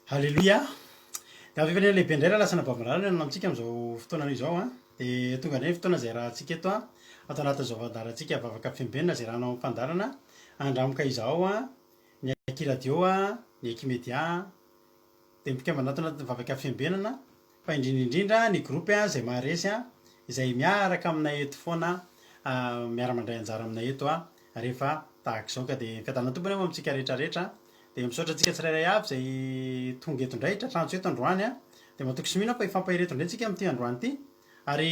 Haleloia! Dia avy fifaliana lehibe indray raha lasa anabavy-malala ny amintsika amin'izao fotoana izao an. Dia tonga indray ny fotoana izay arahantsika eto an, ato anatin'izao fandaharantsika vavaka fiambenana izay arahanao amin'ny fandaharana Andramoka izao an, ny Aky Radio an, ny Aky Media an, dia ny mpikambana ato anatin'ny vavaka fiambenana fa indrindra indrindra ny groupe izay maharesy an, izay miaraka aminay eto foana miara-mandray anjara aminay eto an, rehefa tahaka izao ka dia ny fiadanan'ny Tompo anie ho amintsika rehetra rehetra Dia misaotra antsika tsirairay avy izay tonga eto indray, tratrantso eto androany an. Dia matoky sy mino aho fa hifampahery eto indray tsika amin'ity androany ity. Ary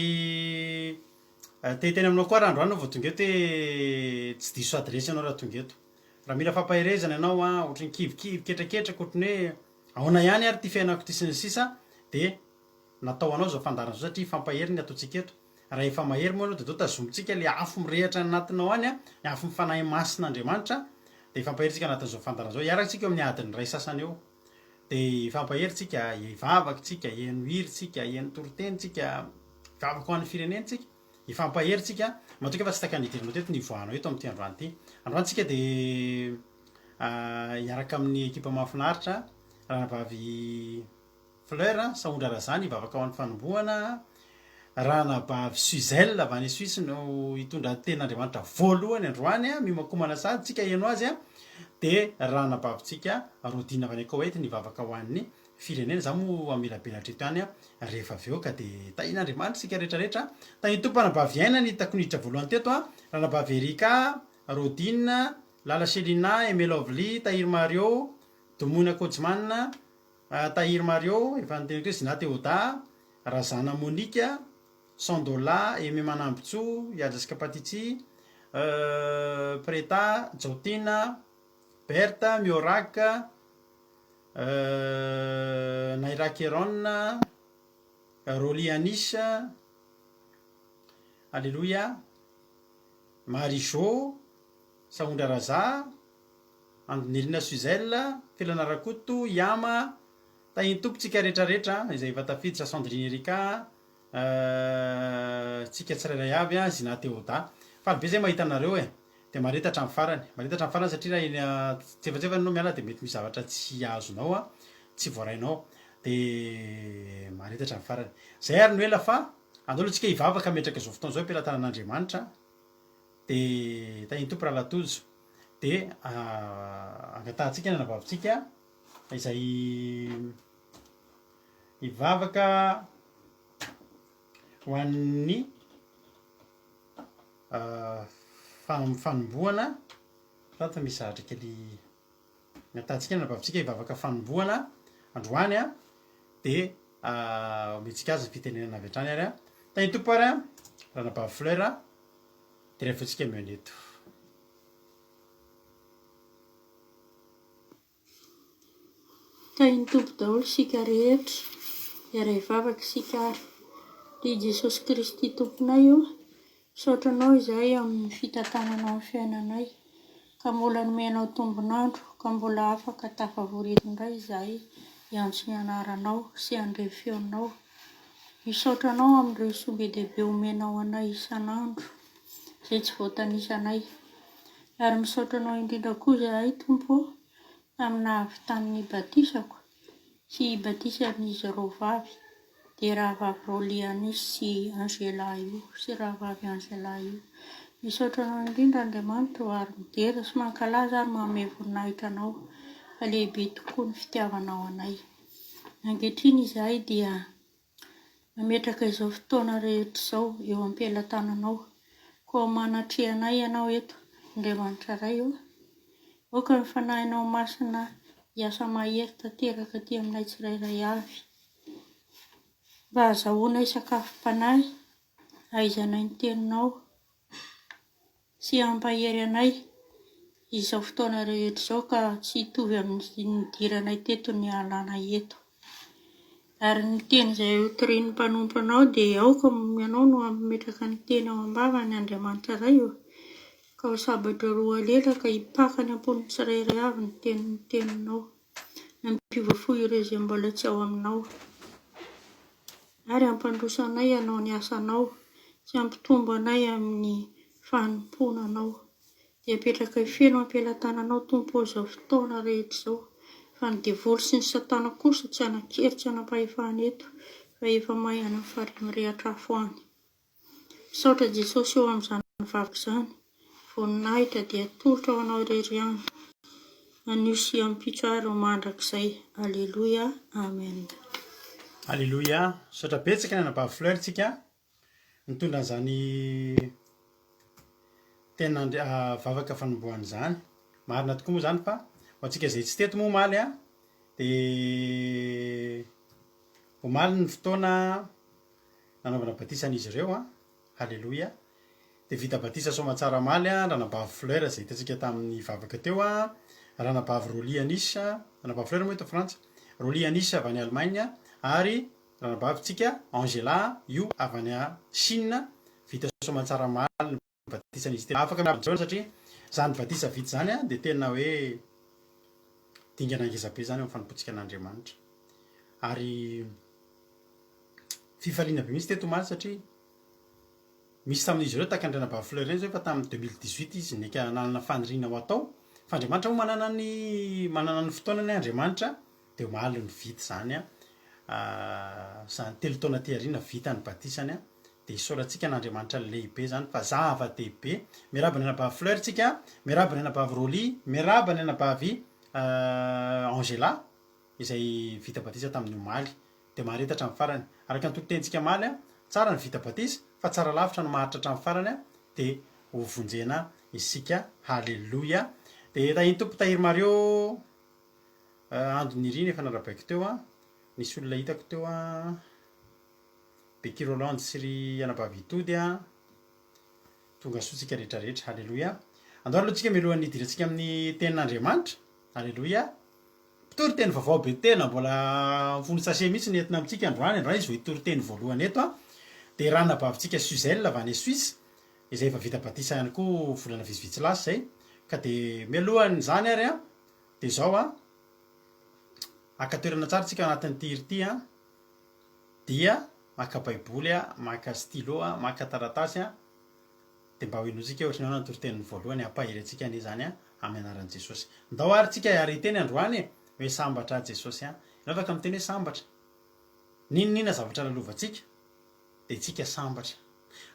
te hiteny aminao koa raha androany ianao vao tonga eto hoe tsy diso adiresy ianao raha tonga eto. Raha mila fampaherezana ianao an, ohatran'ny kivikivy, ketraketraka, ohatran'ny hoe ahoana ihany ary ity fiainako ity sy ny sisa dia natao ho anao izao fandaharana izao satria hifampahery ny ataontsika eto. Raha efa mahery moa ianao dia ndao tazomintsika ilay afo mirehitra any anatinao any, ny afon'ny Fanahy Masin'Andriamanitra, dia hifampahery tsika anatin'izao fandaharana izao. Hiaraka tsika eo amin'ny adiny iray sasany eo. Dia hifampahery tsika, hivavaka tsika, heno hira tsika, heno toriteny tsika, hivavaka ho an'ny firenena tsika, hifampahery tsika. Matoky aho fa tsy takany hidiranao teto ny hivoahanao eto amin'ity androany ity. Androany tsika dia hiaraka amin'ny ekipa mahafinaritra, ranabavy. Fleur, Sahondra Razany hivavaka ho an'ny fanombohana, Ranabavy Suzelle avy any Suisse no hitondra ny tenin'Andriamanitra voalohany androany, miomankomana sahady tsika heno azy, dia Ranabavintsika Rodine avy any Koweït ny hivavaka ho an'ny firenena, za moa hamelabelatra eto ihany rehefa avy eo ka dia tahian'Andriamanitra isika rehetra rehetra, tahian'ny Tompo Ranabavy Aina ny hitako niditra voalohany teto, Ranabavy Erika, Rodine, Lala Chelina, Aimé Lovely, Tahiry Mario, Domoina Kojman, Tahiry Mario, efa niteneniko hoe Zina Théoda, Razana Monica, Sandola, Aimé Manambotsoa, Ihaja Patiti, Preta, Jaotina, Berthe, Miorac, Naira Keron, Rolly Anis, Alléluia, Marie Jo, Sahondra Raza, Andonirina Suzelle, Felana Rakoto, Yama, Tahin'ny Tompo tsika rehetra rehetra izay efa tafiditra Sandrine Erika, tsika tsirairay avy Zina Théoda. Faly be zay mahita anareo e. Dia mahareta hatramin'ny farany. Mahareta hatramin'ny farany satria raha eny antsefatsefany ianao miala dia mety misy zavatra tsy azonao, tsy voarainao. Dia mahareta hatramin'ny farany. Zay ary no ela fa andao aloha tsika hivavaka hametraka izao fotoana izao am-pelatanan'Andriamanitra. Dia tahin'ny Tompo Rahalahy Tojo. Dia angatahantsika ny anabavintsika izay hivavaka ho an'ny fanombohana, fa misy zavatra kely angatahantsika ny anabavintsika hivavaka fanombohana androany an, dia omentsika azy ny fitenenana avy hatrany ary an. Tahin'ny Tompo ary an, ranabavy Fleur an. Dia rehefa tsika mihaona eto. Tahin'ny Tompo daholo isika rehetra. Hiara-hivavaka isika ary. Ry Jesosy Kristy Tomponay o, misaotra Anao izahay amin'ny fitantananao ny fiainanay, ka mbola nomenao tombon'andro, ka mbola afaka tafavory eto indray izahay hiantso ny anaranao sy handre ny feonao. Misaotra anao amin'ireo soa be dia be omenao anay isan'andro, izay tsy voatanisanay. Ary misaotra anao indrindra koa izahay, Tompo ô, tamin'ny nahavitan'ny batisako sy batisan'izy roa vavy, dia Rahavavy Rolianis sy Angela io, sy Rahavavy Angela io. Misaotra anao indrindra, Andriamanitra ô, ary midera sy mankalaza ary manome voninahitra anao, fa lehibe tokoa ny fitiavanao anay. Ankehitriny izahay dia mametraka izao fotoana rehetra izao eo am-pelatananao. Koa manatreha anay Ianao eto, Andriamanitra Ray ô. Aoka ny Fanahinao Masina hiasa mahery tanteraka aty aminay tsirairay avy, mba hahazahoanay sakafom-panahy, hahaizanay ny Teninao, sy hampahery anay izao fotoana rehetra izao ka tsy hitovy amin'ny nidiranay teto ny halanay eto. Ary ny teny izay hotorian'ny mpanomponao dia aoka ianao no hametraka ny teny ao am-bavany Andriamanitra Ray ô, ka ho sabatra roa lela ka hipaka any am-pon'ny tsirairay avy ny tenin'ny teninao. Nampiova fo ireo izay mbola tsy ao aminao. Ary hampandroso anay hanao ny asanao sy hampitombo anay amin'ny fanompoana anao. Dia apetrakay feno am-pelatananao Tompo ô izao fotoana rehetra izao. Fa ny devoly sy ny satana kosa tsy hanan-kery tsy hanam-pahefana eto fa efa may any amin'ny farihy mirehitra afo any. Misaotra Jesosy eo amin'izany vavaka izany. Voninahitra dia atolotra ho anao irery ihany, anio sy ampitso ary ho mandrakizay. Aleloia. Amen. Aleloia. Misaotra betsaka ny anabavy Fleur tsika nitondra an'izany tena vavaka fanombohana izany. Marina tokoa moa izany fa ho antsika izay tsy teto moa omaly an, dia omaly ny fotoana nanaovana batisa an'izy ireo an, haleloia. Dia vita batisa soamatsara omaly an, ranabavy Fleur izay hitantsika tamin'ny vavaka teo an, ranabavy Rolly Anis, ranabavy Fleur moa eto Frantsa, Rolly Anis avy any Allemagne ary Ranabavintsika Angela io avy any Chine, vita soamantsara omaly ny batisan'izy telo. Afaka miarahaba anjareo satria izany batisa vita izany dia tena hoe dingana ngeza be izany eo amin'ny fanompoantsika an'Andriamanitra. Ary fifaliana be mihitsy teto omaly satria misy tamin'izy ireo tahaka an-dRanabavy Fleur ireny izao efa tamin'ny 2018 izy neka nanana faniriana ho atao fa Andriamanitra moa manana ny manana ny fotoanany Andriamanitra Dia omaly no vita izany an, izany telo taona aty aoriana vita ny batisany an, dia isaorantsika an'Andriamanitra lehibe izany fa zava-dehibe. Miarahaba ny anabavy Fleur tsika, miarahaba ny anabavy Rolly, miarahaba ny anabavy Angela izay vita batisa tamin'ny omaly. Dia mahareta hatramin'ny farany. Araka ny toritenintsika omaly an, tsara ny vita batisa fa tsara lavitra ny maharitra hatramin'ny farany an, dia ho vonjena isika. Haleloia. Dia tahin'ny Tompo tahiry Mario. Ando Nirina efa narabaiko teo an, nisy olona hitako teo an, Becky Rolland sy ry anabavy Itody an, tonga soa tsika rehetra rehetra, haleloia. Andao aloha tsika mialohan'ny hidirantsika amin'ny tenin'Andriamanitra, haleloia. Mpitory teny vaovao be tena mbola mifono sachet mihitsy ny entina amintsika androany, androany izy vao hitory teny voalohany eto an, dia ranabavintsika Suzelle avy any Suisse, izay efa vita batisa ihany koa volana vitsivitsy lasa izay, ka dia mialohan'izany ary an, Dia izao an, haka toerana tsara tsika ao anatin'ity hira ity an, dia maka baiboly an, maka stylo an, maka taratasy an, dia mba ho henointsika ohatry ny ahoana ny toriteniny voalohany, hampahery antsika anie izany an, amin'ny anaran'i Jesosy. Ndao ary tsika hiara-hiteny androany e, hoe sambatra Jesosy an. Ianao afaka miteny hoe sambatra. N'inon'inona zavatra lalovantsika, dia tsika sambatra.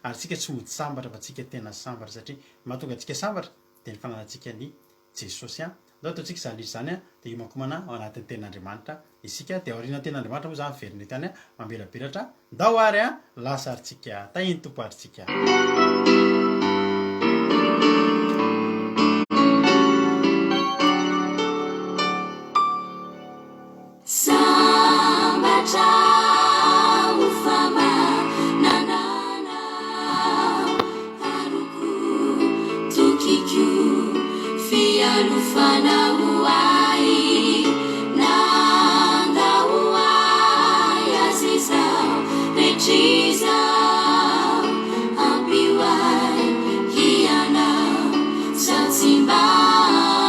Ary tsika tsy mody sambatra fa tsika tena sambatra satria ny mahatonga antsika sambatra dia ny fananantsika ny Jesosy an! Ndao ataontsika izany rehetra izany an, dia hiomankomana ao anatin'ny tenin'Andriamanitra isika, dia aorian'ny tenin'Andriamanitra moa izany miverina eto ihany an, mamelabelatra, ndao ary an, lasa ary tsika, tahin'ny Tompo ary tsika. Sambatra aho fa manana anao Aroko, tokiko, fialofana ho ahy Nandao ahy azy izao rehetra izao Ampio ahy hianao sao tsy mba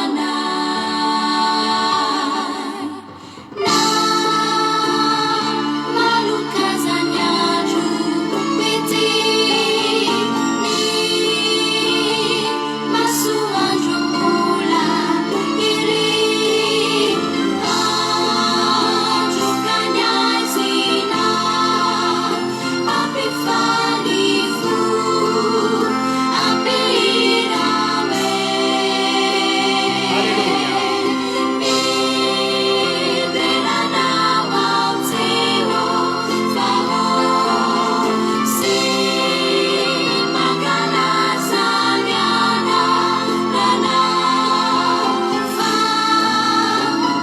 anay. Na maloka aza ny andro ety ny masoandro mbola iry androka ny aizina hampifaly fo ampihira hoe. Haleloia. Midera anao aho Jehovah ô, sy mankalaza ny anaranao, fa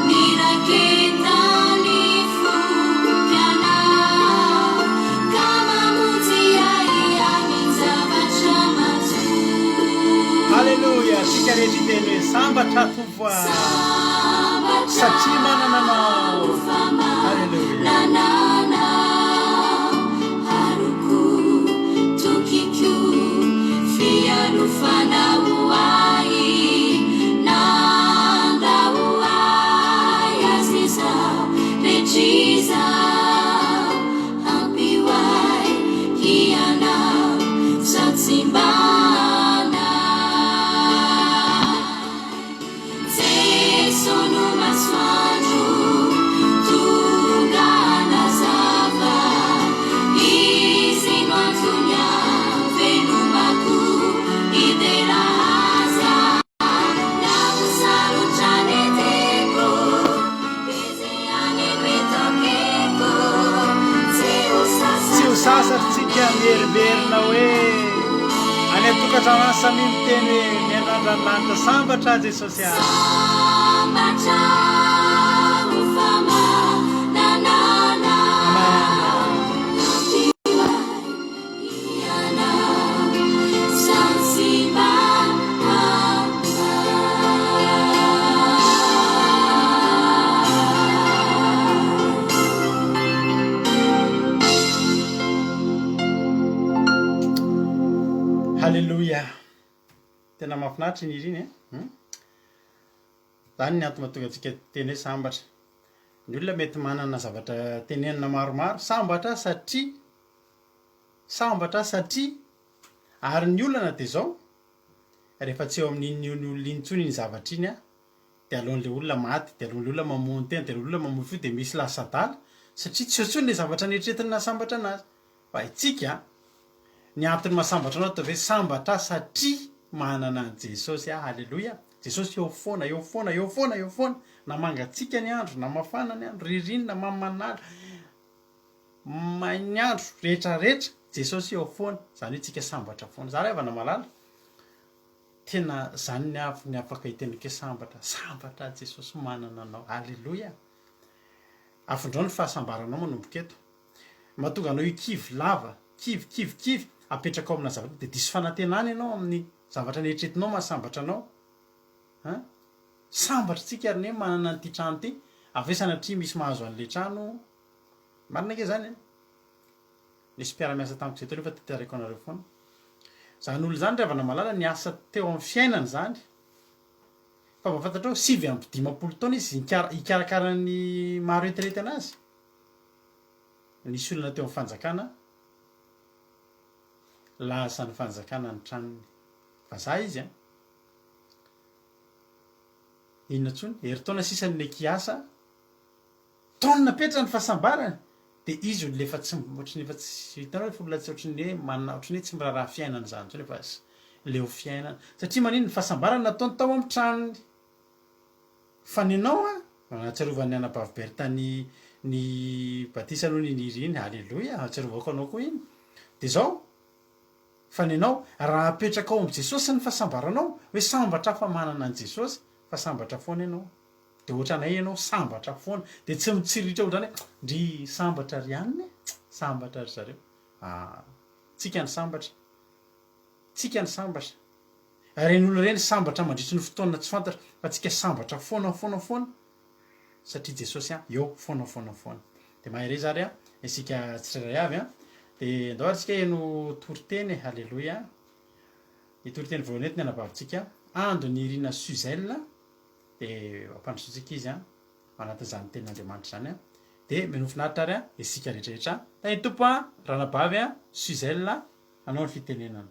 niraiketan'ny foko Ianao, ka mamonjy ahy amin-javatra manjo. Haleloia! Isika rehetra hiteny hoe sambatra Tompo a! Satria manana anao. Haleloia! Jeso no masoandro. Manokatra maso samia miteny hoe miandrandra ny lanitra sambatra aho Jesosy ah. Sambatra aho fa manana anao. Ampio ahy ianao samy tsy mba Haleloia! Tena mahafinaritra iny hira iny e! Hmm? Zany ny antony mahatonga antsika teny hoe sambatra. Ny olona mety manana zavatra tenenina maromaro, sambatra satria, sambatra satria, ary ny olana dia izao, rehefa tsy eo amin'iny olona iny intsony iny zavatra iny an, dia aleon'ilay olona maty, dia aleon'ilay olona mamono tena, dia aleon'ilay olona mamoy fo, dia misy lasa adala, satria tsy eo intsony ilay zavatra neritreretiny nahasambatra anazy. Fa itsika, ny antony mahasambatra anao ataovy hoe sambatra aho satria manana an'i Jesosy aho, haleloia, Jesosy eo foana, eo foana, eo foana, eo foana, na mangatsiaka ny andro, na mafana ny andro, ririnina, mamanala, may ny andro, rehetra rehetra, Jesosy eo foana, izany hoe tsika sambatra foana, za ry havana malala, tena zany ny avy ny afaka hiteniko hoe sambatra, sambatra aho Jesosy manana anao, haleloia, afindrao ny fahasambaranao manomboka eto. Mahatonga anao hikivy lava, kivy, kivy, kivy, apetrakao amina zavatra dia diso fanantenana ianao amin'ny zavatra neritretinao mahasambatra anao. An? Sambatra tsika ry neny manana an'ity trano ity, avy eo sanatria misy mahazo an'ilay trano, marina ange zany an! Nisy mpiara-miasa tamiko izay teo aloha fa tantaraiko anareo foana. Zany olona izany ry havana malala niasa teo amin'ny fiainany izany, fa mba fantatrao 59 taona izy hikarakara ny maha retraite anazy. Nisy olona teo amin'ny fanjakana, lasan'ny fanjakana ny tranony. Vazaha izy an! Inona intsony? Herintaona sisa no neky hiasa, taona napetrany ny fahasambarany, dia izy olona efa tsy, ohatran'ny efa tsy, hitanao efa olona tsy ohatran'ny hoe manana, ohatran'ny hoe tsy miraharaha fiainana izany intsony, efa leo fiainana. Satria maninona? Ny fahasambarany nataony tao amin'ny tranony. Fa nenao an, nahatsiarovan'ny anabavy Bertha ny ny batisa aloha ny Niry iny, Aleloia, ahatsiarovako anao koa iny. Dia izao, fa nenao, raha apetrakao amin'i Jesosy ny fahasambaranao, hoe sambatra aho fa manana an'i Jesosy, fa sambatra foana ianao. Dia ohatranay ianao, sambatra foana. Dia tsy mitsiriritra ohatr'izany hoe, ndry sambatra ry anona e, sambatra ry zareo. Ah, tsika ny sambatra. Tsika ny sambatra. Ireny olona ireny sambatra mandritry ny fotoana tsy fantatra fa tsika sambatra foana foana foana satria Jesosy an eo foana foana foana. Dia mahereza ary an isika tsirairay avy an. Dia ndao ary tsika heno toriteny e, aleloia. Ny toriteny voalohany eto ny anabavintsika Ando Nirina Suzelle dia ampandrosoantsika izy an ao anatin'izany tenin'Andriamanitra izany an. Dia minoa finaritra ary an isika rehetra rehetra. Tahin'ny Tompo an ranabavy an Suzelle hanao ny fitenenana.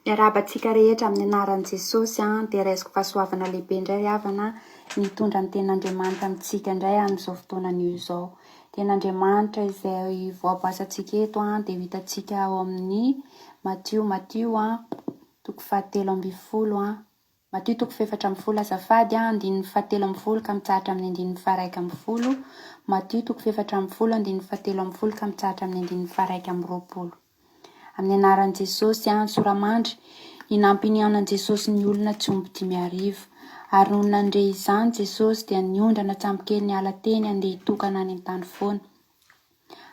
Miarahaba antsika rehetra amin'ny anaran'i Jesosy an, dia raisiko fahasoavana lehibe indray ry havana ny hitondra ny tenin'Andriamanitra amintsika indray amin'izao fotoana anio izao. Tenin'Andriamanitra izay voaboasantsika eto an, dia ho hitantsika ao amin'ny Matio, Matio an, toko fahatelo ambinifolo an, Matio toko fahefatra ambinifolo azafady an, andininy fahatelo ambinifolo ka mitsahatra amin'ny andininy faharaika ambinifolo, Matio toko fahefatra ambinifolo andininy fahatelo ambinifolo ka mitsahatra amin'ny andininy faharaika amby roapolo. Amin'ny anaran'i Jesosy an, Soramandry, ny nampinianan'i Jesosy ny olona tsy omby 5000. Ary nony nandre izany Jesosy dia niondrana tsambokely niala teny handeha hitokana any an-tany foana.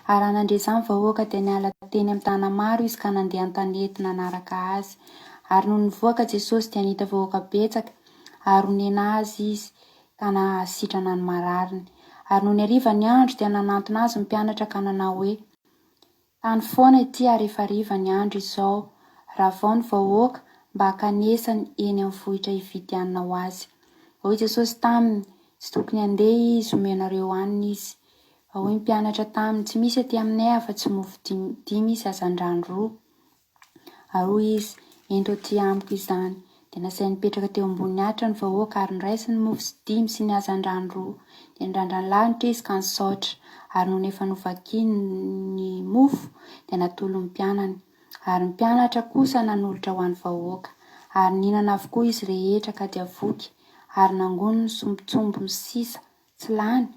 Ary raha nandre izany vahoaka dia niala teny amin'ny tanàna maro izy ka nandeha an-tanety nanaraka azy. Ary nony nivoaka Jesosy dia nahita vahoaka betsaka, ary onena azy izy, ka nahasitrana ny marariny. Ary nony hariva ny andro dia nanantona azy ny mpianatra ka nanao hoe, Tany foana ity ary efa hariva ny andro izao, ravao ny vahoaka mba hankanesany eny amin'ny vohitra hividy hanina ho azy. Hoy Jesosy taminy, Tsy tokony handeha izy, omenareo hanina izy. Fa hoy ny mpianatra taminy, Tsy misy aty aminay afa-tsy mofo dimy sy hazandrano roa. Ary hoy izy, Ento aty amiko izany. Dia nasainy nipetraka teo ambonin'ny ahitra ny vahoaka, ary noraisiny ny mofo dimy sy ny hazandrano roa. Dia nirandra ny lanitra izy ka nisaotra. Ary nony efa novakiny ny mofo, dia natolony ny mpianany. Ary ny mpianatra kosa nanolotra ho an'ny vahoaka. Ary nihinana avokoa izy rehetra ka dia voky, ary nangoniny ny sombintsombiny sisa tsy lany,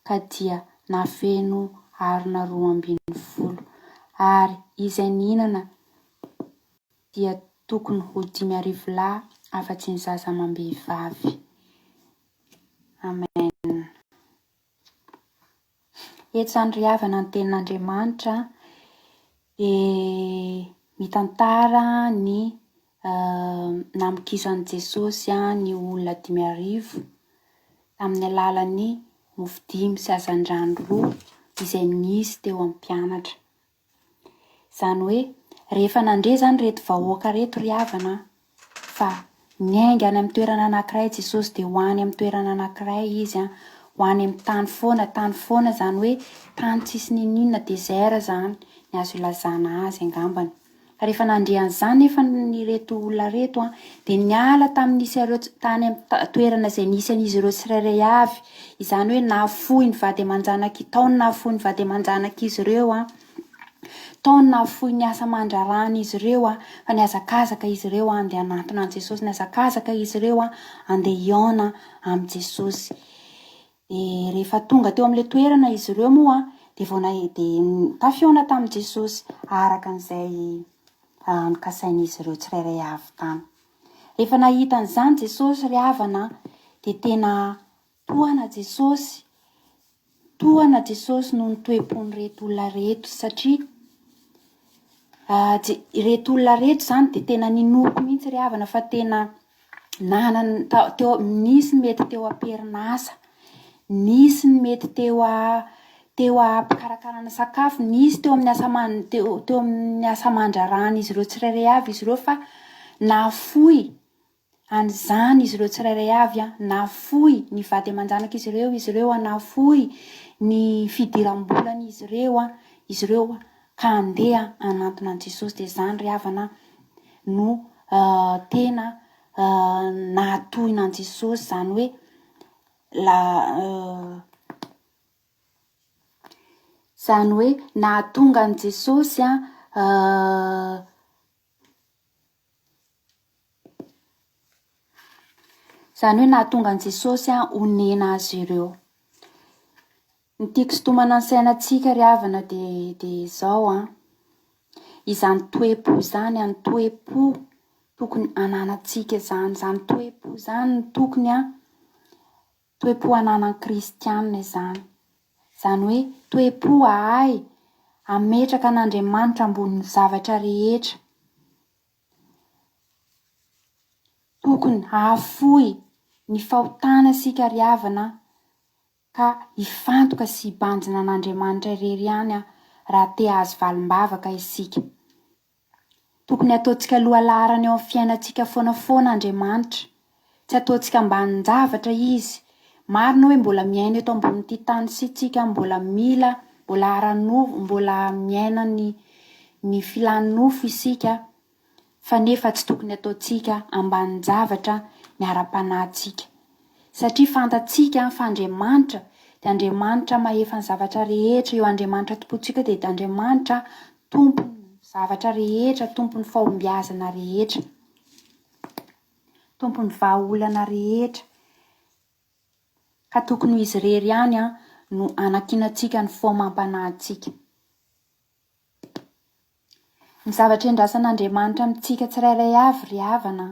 ka dia nafeno harona 12. Ary. Izay nihinana dia tokony ho 5000 lahy afa-tsy ny zaza amam-behivavy. Amen. Eto izany ry havana ny tenin'Andriamanitra dia mitantara ny namokisan'i Jesosy ny olona 5000 tamin'ny alalan'ny mofo dimy sy hazandrano roa izay nisy teo amin'ny mpianatra. Izany hoe rehefa nandre izany ireto vahoaka ireto ry havana an, fa niainga any amin'ny toerana anankiray Jesosy dia ho any amin'ny toerana anankiray Izy an, ho any amin'ny tany foana, tany foana izany hoe tany tsisy n'inon'inona, désert izany ny azo ilazana azy angambany. Fa rehefa nandre an'izany nefa ireto olona ireto an, dia niala tamin'ny nisy ireo tany amin'ny toerana izay nisy an'izy ireo tsirairay avy. Izany hoe nahafoy ny vady aman-janaky, tao ny nahafoy ny vady aman-janak'izy ireo an, tao ny nahafoy ny asa aman-draharahan'izy ireo an, fa nihazakazaka izy ireo an, handeha hanantona an'i Jesosy, nihazakazaka izy ireo an, handeha hihaona amin'i Jesosy. Dia rehefa tonga teo amin'ilay toerana izy ireo moa dia vao nahe dia tafihaona tamin'i Jesosy araka an'izay nokasain'izy ireo tsirairay avy tany. Rehefa nahita an'izany Jesosy ry havana dia tena tohana Jesosy, tohana Jesosy noho ny toe-pon'ireto olona ireto satria ireto olona ireto izany dia tena ninoako mihitsy ry havana fa tena Nanana teo nisy ny mety teo am-perinasa, nisy ny mety teo a teo am-pikarakarana sakafo, nisy teo amin'ny asa aman- teo teo amin'ny asa aman-draharahan'izy ireo tsirairay avy izy ireo fa nahafoy an'izany izy ireo tsirairay avy an, nahafoy ny vady aman-janak'izy ireo izy ireo an, nahafoy ny fidiram-bolan'izy ireo an, izy ireo ka handeha hanantona an'i Jesosy. Dia izany ry havana no tena nahatohina an'i Jesosy, izany hoe la izany hoe nahatonga an'i Jesosy an izany hoe nahatonga an'i Jesosy honena azy ireo. Ny tiako sintomana ny sainantsika ry havana dia dia izao an, izany toe-po izany an, toe-po tokony ananantsika izany, izany toe-po izany no tokony an, toe-po ananan'ny kristiana izany. Izany hoe toe-po ahay hametraka an'Andriamanitra ambonin'ny zavatra rehetra. Tokony hahafoy ny fahotana isika ry havana ka hifantoka sy hibanjina an'Andriamanitra irery ihany raha te hahazo valim-bavaka isika. Tokony hataontsika lohalaharana eo amin'ny fiainantsika foana foana Andriamanitra. Tsy ataontsika ambanin-javatra Izy. Marina hoe mbola miaina eto ambonin'ity tany ity isika, mbola mila, mbola ara-nofo, mbola miaina ny ny filan'ny nofo isika, fa nefa tsy tokony ataontsika ambanin-javatra ny ara-panahintsika. Satria fantatsika fa Andriamanitra dia Andriamanitra mahefa ny zavatra rehetra, io Andriamanitra tompointsika io dia Andriamanitra Tompon'ny zavatra rehetra, Tompon'ny fahombiazana rehetra, Tompon'ny vahaolana rehetra. Ka tokony ho Izy irery ihany no anankinantsika ny fo amam-panahintsika. Ny zavatra iandrasan'Andriamanitra amintsika tsirairay avy ry havana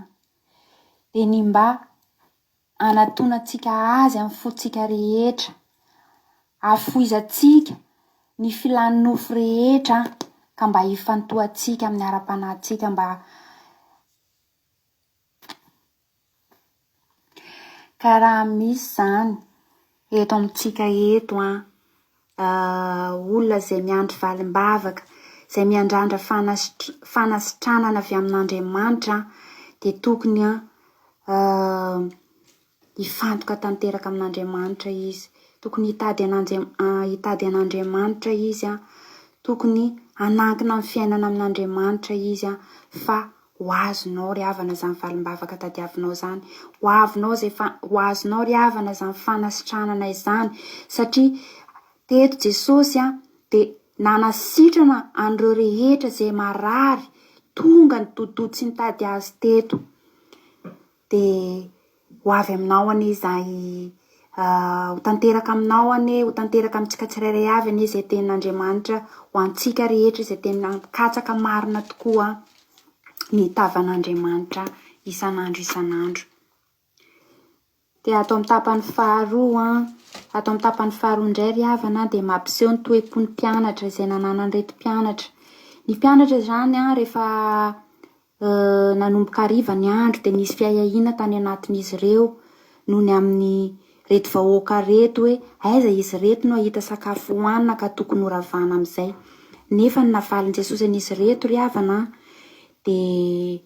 dia ny mba hanatonantsika Azy amin'ny fontsika rehetra, hahafoizantsika ny filan'ny nofo rehetra ka mba hifantohantsika amin'ny ara-panahintsika mba Ka raha misy izany eto amintsika eto an, olona izay miandry valim-bavaka, izay miandrandra fanasitranana avy amin'Andriamanitra dia tokony hifantoka tanteraka amin'Andriamanitra izy. Tokony hitady hitady an'Andriamanitra izy an, tokony hanankina ny fiainana amin'Andriamanitra izy an, fa Ho azonao ry havana izany valim-bavaka tadiavinao izany. Ho avinao izay fa, ho azonao ry havana izany fanasitranana izany. Satria teto Jesosy an, dia nanasitrana an'ireo rehetra izay marary, tonga nidododo sy nitady Azy teto. Dia ho avy aminao anie izay. Ho tanteraka aminao anie, ho tanteraka amintsika tsirairay avy anie izay tenin'Andriamanitra ho antsika rehetra izay tena mikatsaka marina tokoa ny tavan'Andriamanitra isan'andro isan'andro. Dia ato amin'ny tapany faharoa, ato amin'ny tapany faharoa indray ry havana dia mampiseho ny toe-pon'ny mpianatra izay nananan'ireto mpianatra. Ny mpianatra izany rehefa Nanomboka hariva ny andro dia nisy fiahiahiana tany anatin'izy ireo noho ny amin'ireto vahoaka ireto hoe aiza izy ireto no hahita sakafo hohanina ka tokony horavana amin'izay. Nefa ny navalin'i Jesosy an'izy ireto ry havana dia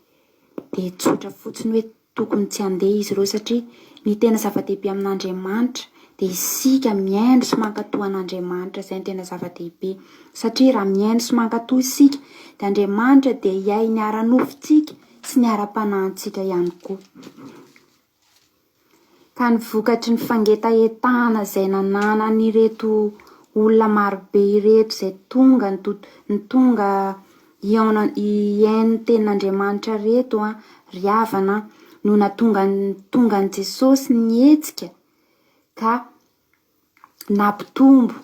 dia tsotra fotsiny hoe Tokony tsy handeha izy ireo satria ny tena zava-dehibe amin'Andriamanitra dia isika mihaino sy mankatò an'Andriamanitra, izay no tena zava-dehibe. Satria raha mihaino sy mankatò isika dia Andriamanitra dia hiahy ny ara-nofontsika sy ny ara-panahintsika ihany koa. Ka ny vokatry ny fangetahetana izay nananan'ireto olona marobe ireto izay tonga ny tonga Hihaona hihaino ny tenin'Andriamanitra reto an, ry havana an, no natonga tonga an'i Jesosy nihetsika ka nampitombo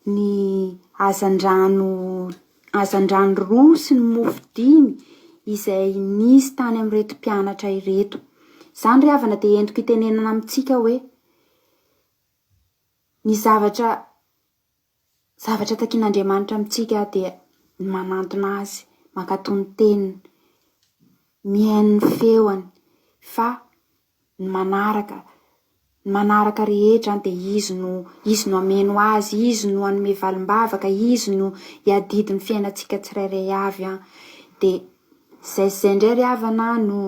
ny hazandrano hazandrano roa sy ny mofo dimy izay nisy tany amin'ireto mpianatra ireto. Izany ry havana dia entiko hitenenana amintsika hoe ny zavatra Zavatra takian'Andriamanitra amintsika dia ny manantona Azy, mankatò ny Teniny, mihaino ny feony, fa ny manaraka, ny manaraka rehetra dia Izy no, Izy no hameno azy, Izy no hanome valim-bavaka, Izy no hiadidy ny fiainantsika tsirairay avy. Dia izay sy izay indray ry havana no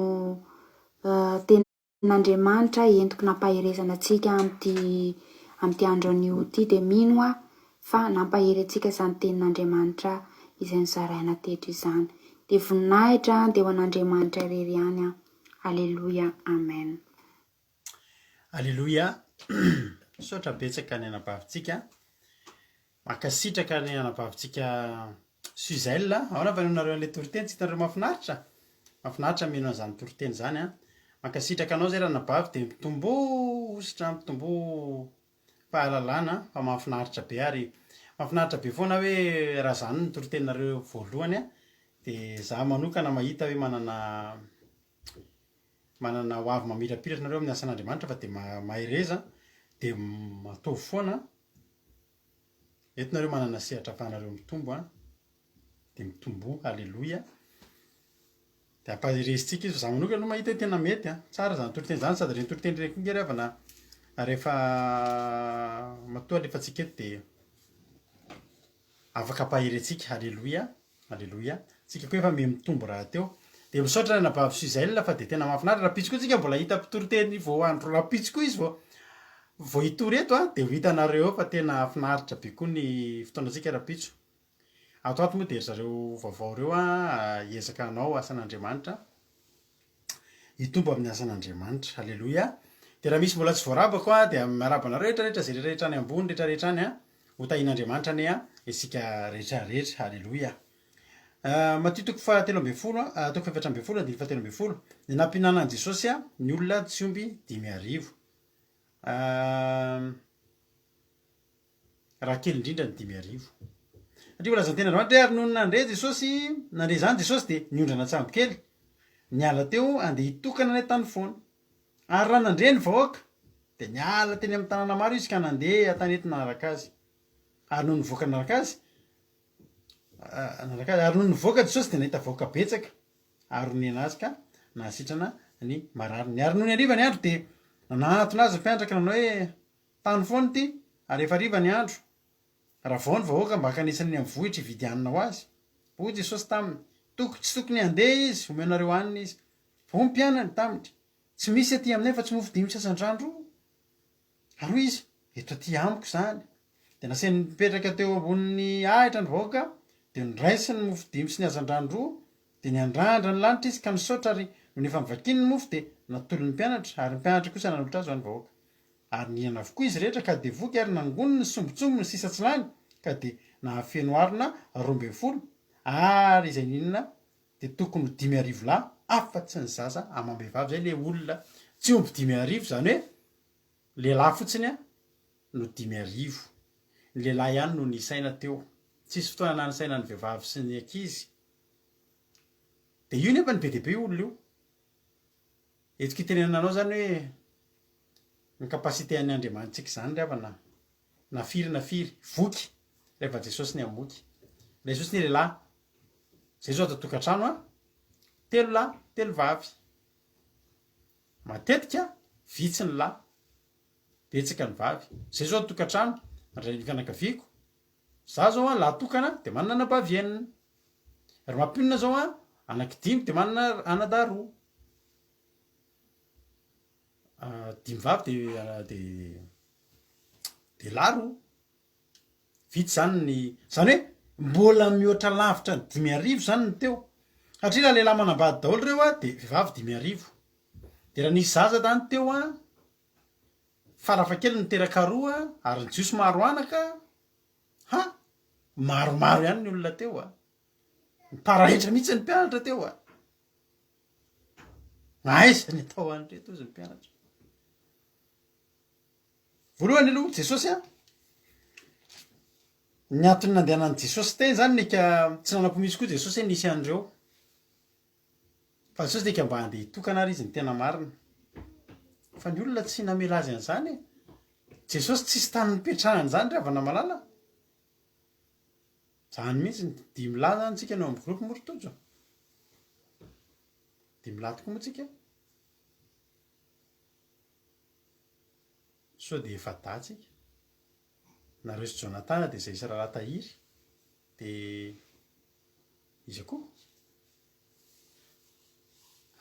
tena. N'Andriamanitra entiko nampaherezana antsika amin'ity amin'ity andro anio ity dia mino aho fa nampahery antsika izany tenin'Andriamanitra izay nozaraina teto izany. Dia voninahitra dia ho an'Andriamanitra irery ihany an. Aleloia Amen. Aleloia Misaotra betsaka ny anabavintsika. Mankasitraka ny anabavintsika Suzelle a! Ahoana fa henonareo an'ilay toriteny? Tsy hitanareo mahafinaritra? Mahafinaritra mino an'izany toriteny izany an! Mankasitraka anao zay ranabavy dia mitomboa hosotra, mitomboa fahalalana fa mahafinaritra be ary mahafinaritra be foana hoe raha izany ny toriteninareo voalohany an, dia za manokana mahita hoe manana manana ho avy mamirapiratra nareo amin'ny asan'Andriamanitra fa dia mahereza dia mataovy foana Eto nareo manana sehatra afahanareo mitombo an, dia mitomboa, haleloia. Dia ampaherezintsika izy fa za manokana aloha mahita hoe tena mety an, tsara izany toriteny izany sady ireny toriteny ireny koa nge ry havana rehefa matoa alefantsika eto dia afaka ampahery antsika, haleloia. Aleloia. Tsika koa efa miha mitombo rahateo. Dia misaotra ny anabavy Suzelle fa dia tena mahafinaritra. Rahampitso koa tsika mbola hahita mpitoriteny vao andro rahampitso koa izy vao vao hitory eto a, dia ho hitanareo eo fa tena hahafinaritra be koa ny fotoanantsika rahampitso. Ato ato moa dia ry zareo vaovao ireo a, hiezaka hanao asan'Andriamanitra. Hitombo amin'ny asan'Andriamanitra. Aleloia. Dia raha misy mbola tsy voarabako a, dia miarahaba anareo rehetra rehetra izay rehetra rehetra any ambony rehetra rehetra any a. Ho tahian'Andriamanitra anie a, isika rehetra rehetra. Aleloia. Matio toko fahatelo ambin'ny folo a, toko fahefatra ambin'ny folo andininy fahatelo ambin'ny folo. Ny nampihinanan'i Jesosy a, ny olona tsy omby 5000. Raha kely indrindra ny 5000. Satria voalazan'ny tenin'Andriamanitra hoe ary nony nandre Jesosy, nandre izany Jesosy dia niondrana an-tsambo kely, niala teo handeha hitokana any an-tany foana. Ary raha nandre ny vahoaka, dia niala teny amin'ny tanàna maro izy ka nandeha an-tanety nanaraka azy. Ary nony nivoaka nanaraka azy, nanaraka azy, ary nony nivoaka Jesosy dia nahita vahoaka betsaka, ary onena azy ka nahasitrana ny marariny. Ary nony hariva ny andro dia nanatona azy ny mpianatra ka nanao hoe, Tany foana ity, ary efa hariva ny andro. Ravao ny vahoaka mba hankanesany eny amin'ny vohitra hividy hanina ho azy. Hoy Jesosy taminy, Toko, tsy tokony handeha izy, omenareo hanina izy. Fa hoy ny mpianany taminy, Tsy misy aty aminay afa-tsy mofo dimy sy hazandrano roa. Ary hoy izy, Eto aty amiko izany. Dia nasainy nipetraka teo ambonin'ny ahitra ny vahoaka, dia noraisiny ny mofo dimy sy ny hazandrano roa, dia niandrandra ny lanitra izy ka nisaotra, ary nony efa novakiany ny mofo dia natolony ny mpianatra, ary ny mpianatra kosa nanolotra azy ho an'ny vahoaka. Ary nihinana avokoa izy rehetra ka dia voky ary nangoniny ny sombintsombiny sisa tsy lany ka dia nahafeno harona 12, ary izay nihinana dia tokony ho 5000 lahy afa-tsy ny zaza amam-behivavy, izay ilay olona tsy omby 5000 izany hoe lehilahy fotsiny an. no 5000. Ny lehilahy ihany no nisaina teo. Tsisy fotoana nanisaina ny vehivavy sy ny ankizy. Dia io nefa ny be dia be io olona io. Entiko hitenenana anao izany hoe ny capacité an'ny Andriamanitsika izany ry havana na firy na firy, voky rehefa Jesosy ny hamoky. Jesosy ny lehilahy, zay zao ato an-tokantrano an, telo lahy, telo vavy. Matetika vitsy ny lahy, betsaka ny vavy. Zay zao an-tokantrano, ny fianakaviako, za zao an lahy tokana de manana anabavy enina. Ry mampionona zao an, anaky dimy de manana anadahy roa. Dimy vavy de de de lahy roa. Vitsy zany ny, zany hoe mbola mihoatra lavitra ny 5000 zany ny teo. Satria raha lehilahy manambady daholo ireo an, de vehivavy 5000. De raha nisy zaza zany teo an, farafahakeliny niteraka roa ary ny jiosy maro anaka, ha! Maromaro ihany ny olona teo a! Niparahetra mihitsy ny mpianatra teo a! Aiza ny atao an'ireto hozy ny mpianatra. Voalohany aloha Jesosy a, ny antony nandehanan'i Jesosy teny zany neka tsy nanam-po mihitsy koa Jesosy hoe nisy an'ireo. Fa Jesosy neka mba handeha hitokana ary izy ny tena marina. Fa ny olona tsy namela azy an'izany e. Jesosy tsisy tany nipetrahany zany ry havana malala. Zany mihitsy, dimy lahy zany tsika no ao amin'ny groupe moa ry Tojo. Dimy lahy tokoa moa tsika. Sao dia efa-dahy tsika. Nareo sy Jonathan dia izay sy Rahalahy Tahiry dia iza koa?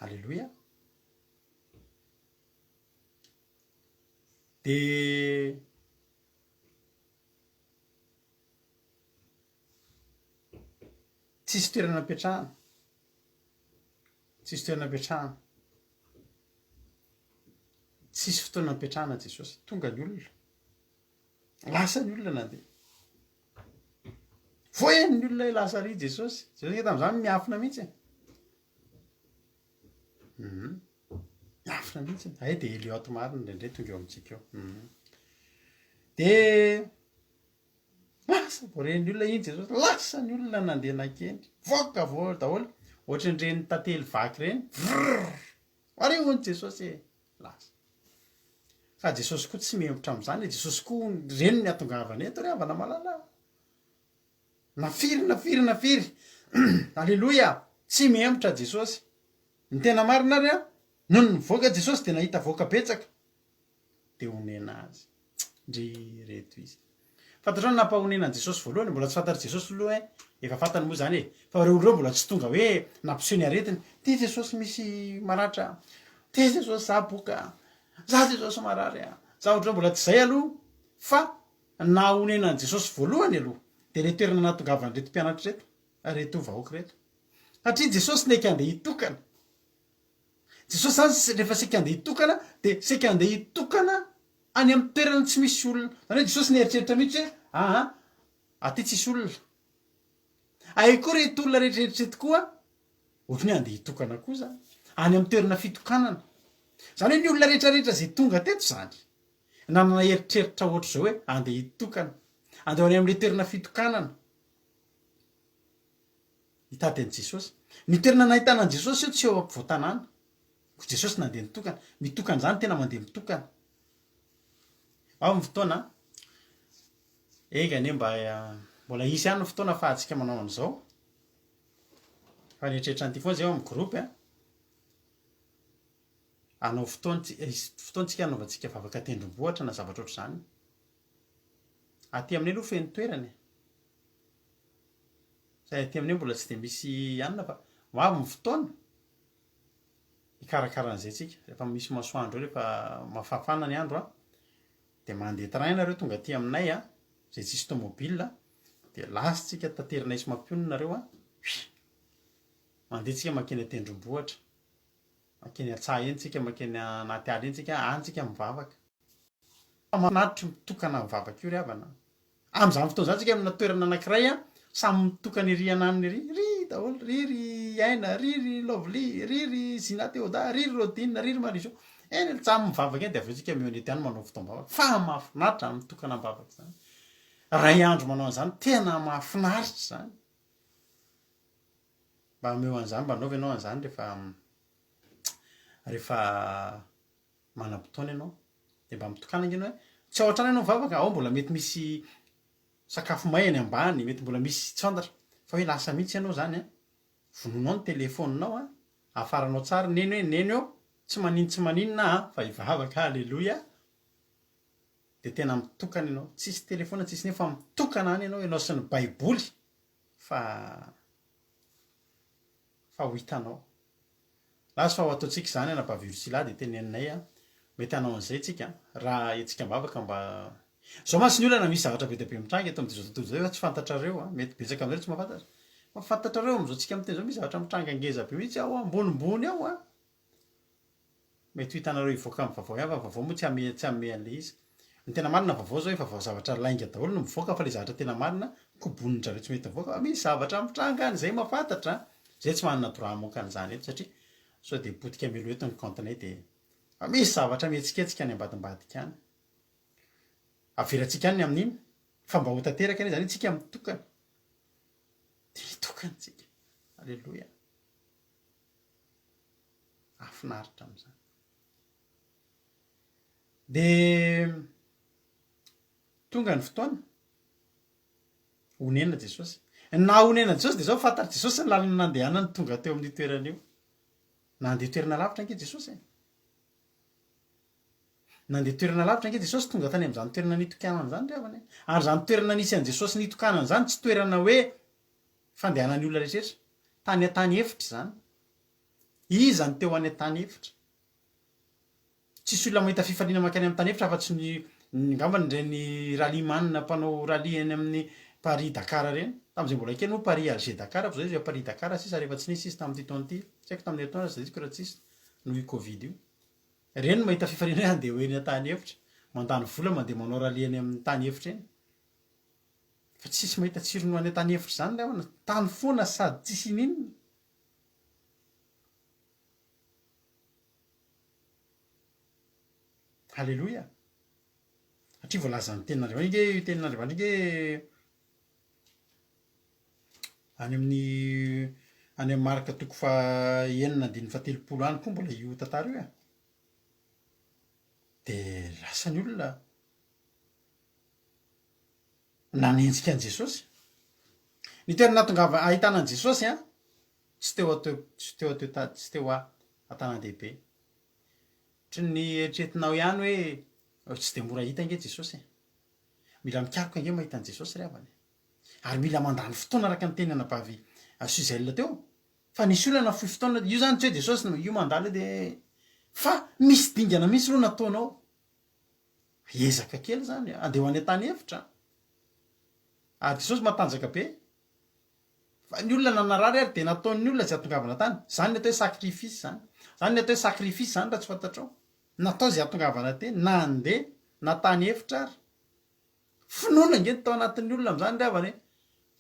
Aleloia. Dia tsisy toerana apetrahana. Tsisy toerana apetrahana. Tsisy fotoana nipetrahana Jesosy. Tonga ny olona. Lasa ny olona nandeha. Voeny ny olona hoe lasa ary Jesosy. Jesosy nge tamin'izany miafina mihitsy e. Mhm. Miafina mihitsy. Hay dia Eliot marina indraindray tonga eo amintsika eo. Mhm. Dia lasa voaren'ny olona iny Jesosy. Lasa ny olona nandeha nankendry. Voaka voa daholo. Ohatran'ireny tantely vaky ireny. Vrrr. Ary hono Jesosy e! Lasa. Fa Jesosy koa tsy mihemotra amin'izany e, Jesosy koa ireny ny hatongavana eto ry havana malala a! Na firy na firy na firy, Aleloia! Tsy mihemotra Jesosy. Ny tena marina ary an, nony nivoaka Jesosy dia nahita vahoaka betsaka. Dia onena azy. Ndry ireto izy. Fantatrao ny nampahonena an'i Jesosy voalohany? Mbola tsy fantatr'i Jesosy aloha hoe efa fantany moa izany e. Fa ireo olona ireo mbola tsy tonga hoe nampiseho ny aretiny. Ty Jesosy misy maratra. Ty Jesosy za boka. Za Jesosy marary a. Za ohatr'izao mbola tsy izay aloha fa nahonena an'i Jesosy voalohany aloha dia ilay toerana nahatongavan'ireto mpianatra ireto, ireto vahoaka ireto. Satria Jesosy nety handeha hitokana. Jesosy zany rehefa saika handeha hitokana dia saika handeha hitokana any amin'ny toerana tsy misy olona. Zany hoe Jesosy nieritreritra mihitsy hoe aa aty tsisy olona. Ay koa reto olona rehetrarehetra reto koa ohatran'ny hoe handeha hitokana koa zany. Any amin'ny toerana fitokanana. Zany hoe ny olona rehetrarehetra izay tonga teto zany nanana eritreritra ohatr'izao hoe handeha hitokana. Handeha ho any amin'ilay toerana fitokanana. Hitady an'i Jesosy. Ny toerana nahitana an'i Jesosy io tsy eo ampovoan-tanàna. Koa Jesosy nandeha nitokana. Mitokana izany tena mandeha mitokana. Ao ny fotoana. Enga anie mba mbola hisy ihany ny fotoana afahantsika manao an'izao. Fa nieritreritra an'ity foana izay ao amin'ny groupe. Hanao fotoana, hisy fotoana tsika hanaovantsika vavaka tendrombohitra na zavatra ohatr'izany. Aty aminay aloha feno toerana e. Zay aty aminay mbola tsy dia misy anona fa ho avy ny fotoana hikarakara an'izay tsika. Rehefa misy masoandro eo, rehefa mafafana ny andro an, dia mandeha train nareo tonga aty aminay an, izay tsisy tomobile dia lasa tsika taterinay sy mampionona nareo an, mandeha tsika mankeny an-tendrombohitra, mankeny an-tsaha eny tsika, mankeny anaty ala eny tsika, any tsika mivavaka. Fa mahafinaritra io mitokana mivavaka io ry havana an. Amin'izany fotoana izany tsika amina toerana anankiray an, samy mitokana ery ananona ery, ry daholo, ry ry Aina, ry ry Lovely, ry ry Zina Theoda, ry ry Rodine, ry ry Marijo. Eny, samy mivavaka eny dia avy eo tsika mihaona eto ihany manao fotoam-bavaka. Fa mahafinaritra ny mitokana am-bavaka izany. Ray andro manao an'izany, tena mahafinaritra izany. Mba omeo an'izany, mba anaovy ianao an'izany rehefa rehefa manam-potoana ianao. Dia mba mitokana ange ianao hoe, tsy ao an-trano ianao mivavaka, ao mbola mety misy sakafo may any ambany, mety mbola misy tsy fantatra, fa hoe lasa mihitsy ianao izany an, vononao ny telefaoninao an, afaranao tsara neny hoe neny ô, tsy manino tsy maninona aho an, fa hivavaka aho, aleloia, dia tena mitokana ianao, tsisy telefaonina tsisy neny fa mitokana any ianao, ianao sy ny baiboly fa fa ho hitanao. Lasa fa ho ataontsika izany anabavy Ursula dia teneninay an, mety hanao an'izay tsika raha hetsika am-bavaka mba Izao mantsy ny olana misy zavatra be dia be mitranga eto amin'izao tontolo izao efa tsy fantatrareo an, mety betsaka aminareo tsy mahafantatra fa fantatrareo amin'izao tsika miteny izao misy zavatra mitranga ngeza be mihitsy ao ambonimbony ao an. Mety ho hitanareo hivoaka amin'ny vaovao ihany fa ny vaovao moa tsy hanome tsy hanome an'ilay izy. Ny tena marina vaovao izao efa vao zavatra lainga daholo no mivoaka fa ilay zavatra tena marina kobonin-dry zareo tsy mety mivoaka fa misy zavatra mitranga any izay mahafantatra an! Izay tsy manana droit hamoaka an'izany eto satria sao dia potika mialoha eto ny compte-nay dia fa misy zavatra mihetsiketsika any ambadimbadika any. Avelantsika any ny amin'iny fa mba ho tanteraka anie izany hoe tsika mitokana. Dia hitokana tsika. Aleloia. Hahafinaritra amin'izany. Dia tonga ny fotoana, honena Jesosy. Ny naha-honena Jesosy dia izao, fantatr'i Jesosy ny lalana nandehanany tonga teo amin'io toerana io. Nandeha toerana lavitra ange Jesosy e. Nandeha toerana lavitra ange Jesosy tonga tany amin'izany toerana nitokanana izany ry havana e. Ary izany toerana nisy an'i Jesosy nitokanana izany tsy toerana hoe fandehanan'ny olona rehetra. Tany an-tany efitra izany. Iza no teo any an-tany efitra? Tsisy olona mahita fifaliana mankany amin'ny tany efitra afa-tsy ny angambany ireny rallyman mpanao rallye eny amin'ny Paris Dakar ireny. Tamin'izay mbola kely moa Paris Alger Dakar fa izao izy Paris Dakar sisa rehefa tsy nisy izy tamin'ity taona ity. Tsy haiko tamin'ny herintaona aza tadidiko raha tsisy noho io covid io. Ireny no mahita fifaliana hoe handeha ho eny an-tany efitra. Mandany vola mandeha manao rallye eny amin'ny tany efitra eny. Fa tsisy mahita tsirony ho any an-tany efitra izany ry havana. Tany foana sady tsisy ininona. Aleloia! Satria voalazan'ny tenin'Andriamanitra ange io tenin'Andriamanitra ange any amin'ny any amin'ny Marka toko faha enina andininy fahatelopolo any koa mbola io tantara io e. Dia lasa ny olona nanenjika an'i Jesosy. Ny toerana nahatongava ahitana an'i Jesosy an, Tsy teo ateo tsy teo ateo ta tsy teo a an-tanàn-dehibe. Ohatry ny eritreretinao ihany hoe tsy dia mora hita ange Jesosy e. Mila mikaroka ange mahita an'i Jesosy ry havana e. Ary mila mandany fotoana araka ny tenin'ny anabavy Suzelle teo. Fa nisy olona nafoy fotoana, io zany tsy hoe Jesosy no io mandalo io dia fa misy dingana mihitsy aloha nataonao. Ezaka kely zany, andeha ho any an-tany efitra. Ary Jesosy matanjaka be. Fa ny olona nanarary ary dia nataon'ny olona izay hatongavana tany. Izany ny atao hoe sacrifice izany. Izany ny atao hoe sacrifice izany raha tsy fantatrao. Natao izay hatongavana teny, na handeha, na tany efitra ary. Finoana ange ny tao anatin'ny olona amin'izany ry havana e.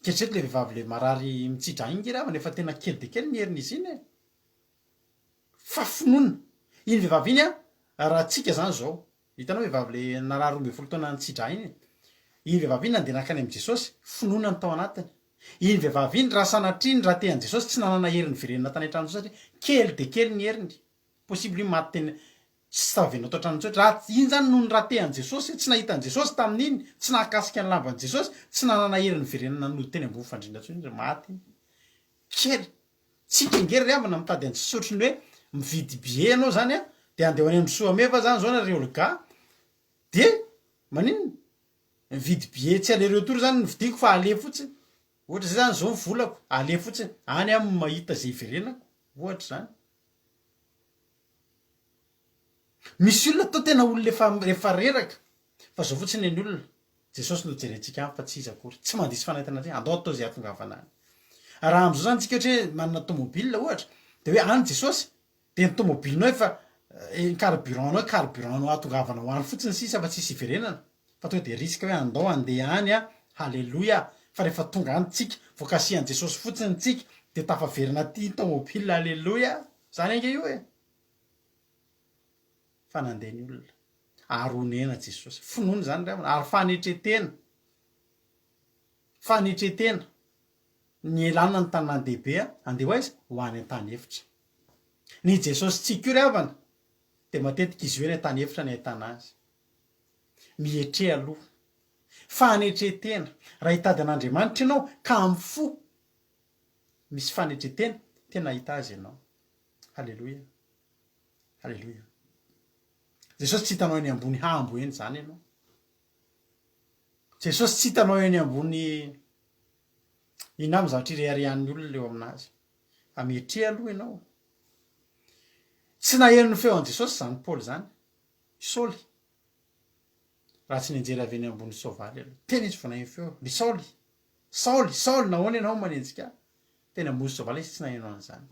Eritrereto ilay vehivavy ilay marary mitsidra iny nge ry havana, efa tena kely dia kely ny herin'izy iny e. Fa finoana. Iny vehivavy iny an, raha tsika izany izao, Hitanao vehivavy le narary 12 taona nitsidra iny? Iny vehivavy iny nandeha nankany amin'i Jesosy, finoana ny tao anatiny. Iny vehivavy iny raha sanatria ny raha te an'i Jesosy tsy nanana hery niverenana tany an-trano intsony satria kely dia kely ny heriny. Possible io maty teny tsy taverina tao an-trano intsony. Raha iny zany noho ny raha te an'i Jesosy, tsy nahita an'i Jesosy tamin'iny, tsy nahakasika ny lamban'i Jesosy, tsy nanana hery niverenana nody teny ambony fandriana intsony izy, maty iny. Kely. Tsika ange ry havana mitady an'i Jesosy ohatry ny hoe mividy billet ianao zany an, de andeha ho any amin'ny Soameva zany zao nareo ry gars, de maninona? Mividy billet tsy aller retour zany no vidiako fa aller fotsiny, ohatra zay zany zao ny volako, aller fotsiny, any aho mahita ze hiverenako, ohatra zany. Misy olona toa tena olona efa efa reraka, fa zao fotsiny ny olona, Jesosy no jerentsika any fa tsy iza akory. Tsy mandiso fanaintana antsika, andao atao izay hahatongavana any. Raha amin'izao zany tsika ohatra hoe manana tomobile ohatra, dia hoe any Jesosy, dia ny tomobilenao efa ny carburant-nao, carburant-nao hahatongavana ho any fotsiny sisa fa tsisy hiverenana. Fa tonga dia risque hoe andao handeha any an, haleloia, fa rehefa tonga any tsika, vao kasihan'i Jesosy fotsiny tsika, dia tafaverina aty ny tomobile, haleloia. Zany ange io e. Fa nandeha ny olona. Ary onena Jesosy. Finoana izany ry havana, ary fanetren-tena. Fanetren-tena. Nialana ny tanàn-dehibe handeha ho aiza? Ho any an-tany efitra. Ny Jesosy-tsika io ry havana, dia matetika izy io eny an-tany efitra ny ahitana azy. Mietre aloha. Fanetren-tena. Raha hitady an'Andriamanitra ianao, ka amin'ny fo misy fanetren-tena, tena hahita Azy ianao. Haleloia. Haleloia. Jesosy tsy hitanao eny ambony hambo eny izany ianao. Jesosy tsy hitanao eny ambony inona aby zavatra ireharehan'ny olona eo aminazy. Fa mietreha aloha ianao. Tsy naheno ny feo an'i Jesosy izany Paoly izany. I Saoly. Raha tsy nianjera avy eny ambony soavaly aloha. Tena izy vao naheno feo. Ry Saoly! Saoly! Saoly! Nahoana ianao manenjika ahy? Teny ambony soavaly izy tsy naheno an'izany.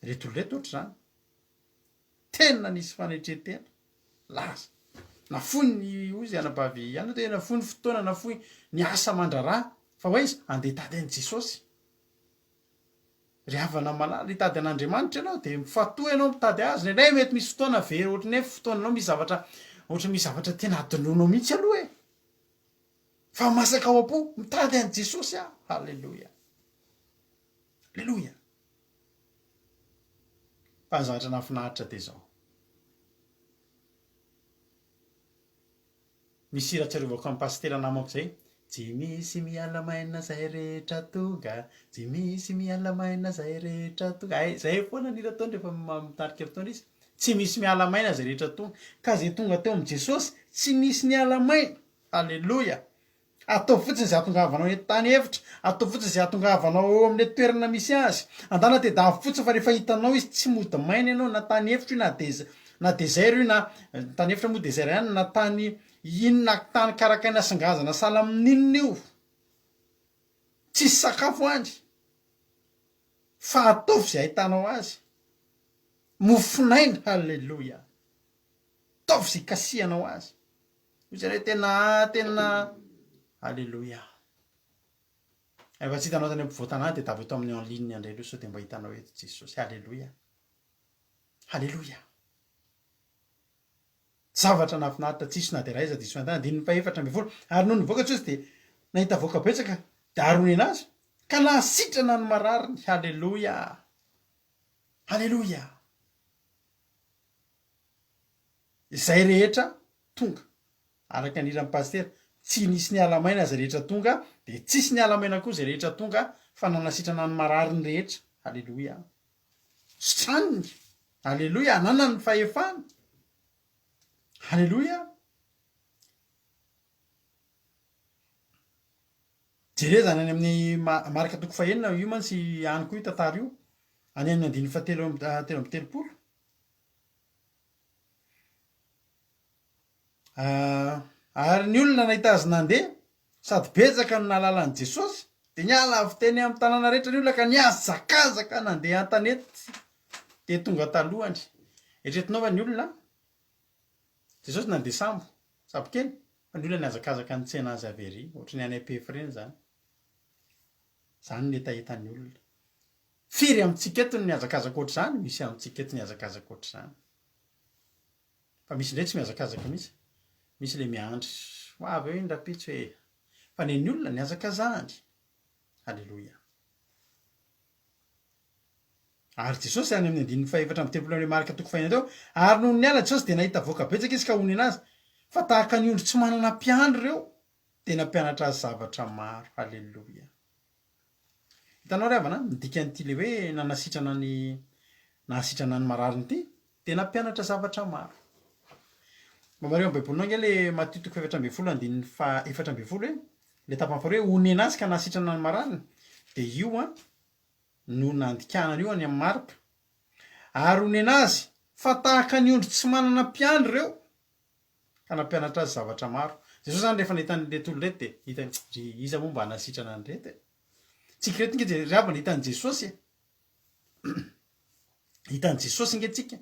Ireto olona ireto ohatr'izany. Tena nisy fanetren-tena. Lasa. Nafoy ny, hoy izy anabavy ihany, hoe nafoy ny fotoana, nafoy ny asa aman-draharaha. Fa ho aiza? Andeha hitady an'i Jesosy. Ry havana malala, hitady an'Andriamanitra ianao, dia mifatoha ianao mitady Azy. Indraindray mety misy fotoana very ohatran'ny hoe fotoananao misy zavatra, ohatran'ny misy zavatra tena adinoinao mihitsy aloha e. Fa masaka ao am-po, mitady an'i Jesosy aho. Haleloia. Aleloia. Fa ny zavatra nahafinaritra dia izao. Misy hira tsarovako an'i Pasitera namako izay, Tsy misy miala maina zay rehetra tonga, tsy misy miala maina zay rehetra tonga. Hay, zay foana ny hira ataony rehefa mitarika fotoana izy. Tsy misy miala maina zay rehetra tonga. Ka zay tonga teo amin'i Jesosy, tsy nisy niala maina. Aleloia! Ataovy fotsiny izay hahatongavanao eny an-tany efitra, ataovy fotsiny izay hahatongavanao eo amin'ilay toerana misy azy. Andana tedavo fotsiny fa rehefa hitanao izy tsy mody maina ianao na tany efitra io na dez na désert io na tany efitra moa désert ihany na tany inona tany karakaina sy ngazana sahala amin'inona io. Tsisy sakafo any fa ataovy izay ahitanao azy. Mofonaina, haleloia. Ataovy izay ikasihanao azy. Hoy zareo tena tena Aleloia. Rehefa tsy hitanao tany ampovoan-tanàna dia tavy eto amin'ny en ligne indray aloha sao dia mba hitanao eto Jesosy. Aleloia. Aleloia. Zavatra nahafinaritra tsisy na dia iray aza diso fahitana. Andininy fahefatra 14. Ary nony nivoaka Jesosy dia nahita vahoaka betsaka dia ary onena azy ka nahasitrana ny marariny. Aleloia. Aleloia. Izay rehetra tonga. Araka ny hiran'i Pasitera, tsy nisy niala maina izay rehetra tonga, dia tsisy niala maina koa izay rehetra tonga, fa nanasitrana ny marary ny rehetra. Aleloia. Sitraniny. Aleloia. Ananany ny fahefana. Aleloia. Jereo izany any amin'ny Marka toko fahenina, io mantsy any koa io tantara io, any amin'ny andininy fahatelo 33. Ary ny olona nahita azy nandeha, sady betsaka no nahalala an'i Jesosy, dia niala avy teny amin'ny tanàna rehetra ny olona ka nihazakazaka nandeha an-tanety, dia tonga talohany. Eritreretinao va ny olona? Jesosy nandeha sambo, sambo kely, fa ny olona nihazakazaka nitsena azy avy ery, ohatran'ny any Ampefy ireny izany. Izany ny hetahetan'ny olona. Firy amintsika eto no mihazakazaka ohatr'izany? Misy amintsika eto nihazakazaka ohatr'izany. Fa misy indray tsy mihazakazaka mihitsy. Misy ilay miandry, ho avy eo iny rahampitso e. Fa ny an'ny olona nihazakazahany. Aleloia. Ary Jesosy any amin'ny andininy fahefatra amby telopolo amin'ny Marka toko fahenina teo, ary nony niala Jesosy dia nahita vahoaka betsaka izy ka honena azy, fa tahaka ny ondry tsy manana mpiandry ireo, dia nampianatra azy zavatra maro. Aleloia. Hitanao ry havana, ny dikan'ity ilay hoe nanasitrana ny nahasitrana ny marariny ity dia nampianatra zavatra maro. Mba mariho amin'ny baibolinao ange ilay Matio toko fahefatra 14 andininy faha 14 hoe ilay tapany faharoa hoe onena azy ka nahasitrana ny marariny dia io an no nandikana an'io any amin'ny Marka. Ary onena azy fa tahaka ny ondry tsy manana mpiandry ireo ka nampianatra azy zavatra maro. Jesosy zany rehefa nahita an'ireto olona ireto dia hitany, ry iza moa mba hanasitrana an'ireto e? Tsika ireto nge ry havana hitan'i Jesosy e! Hitan'i Jesosy nge tsika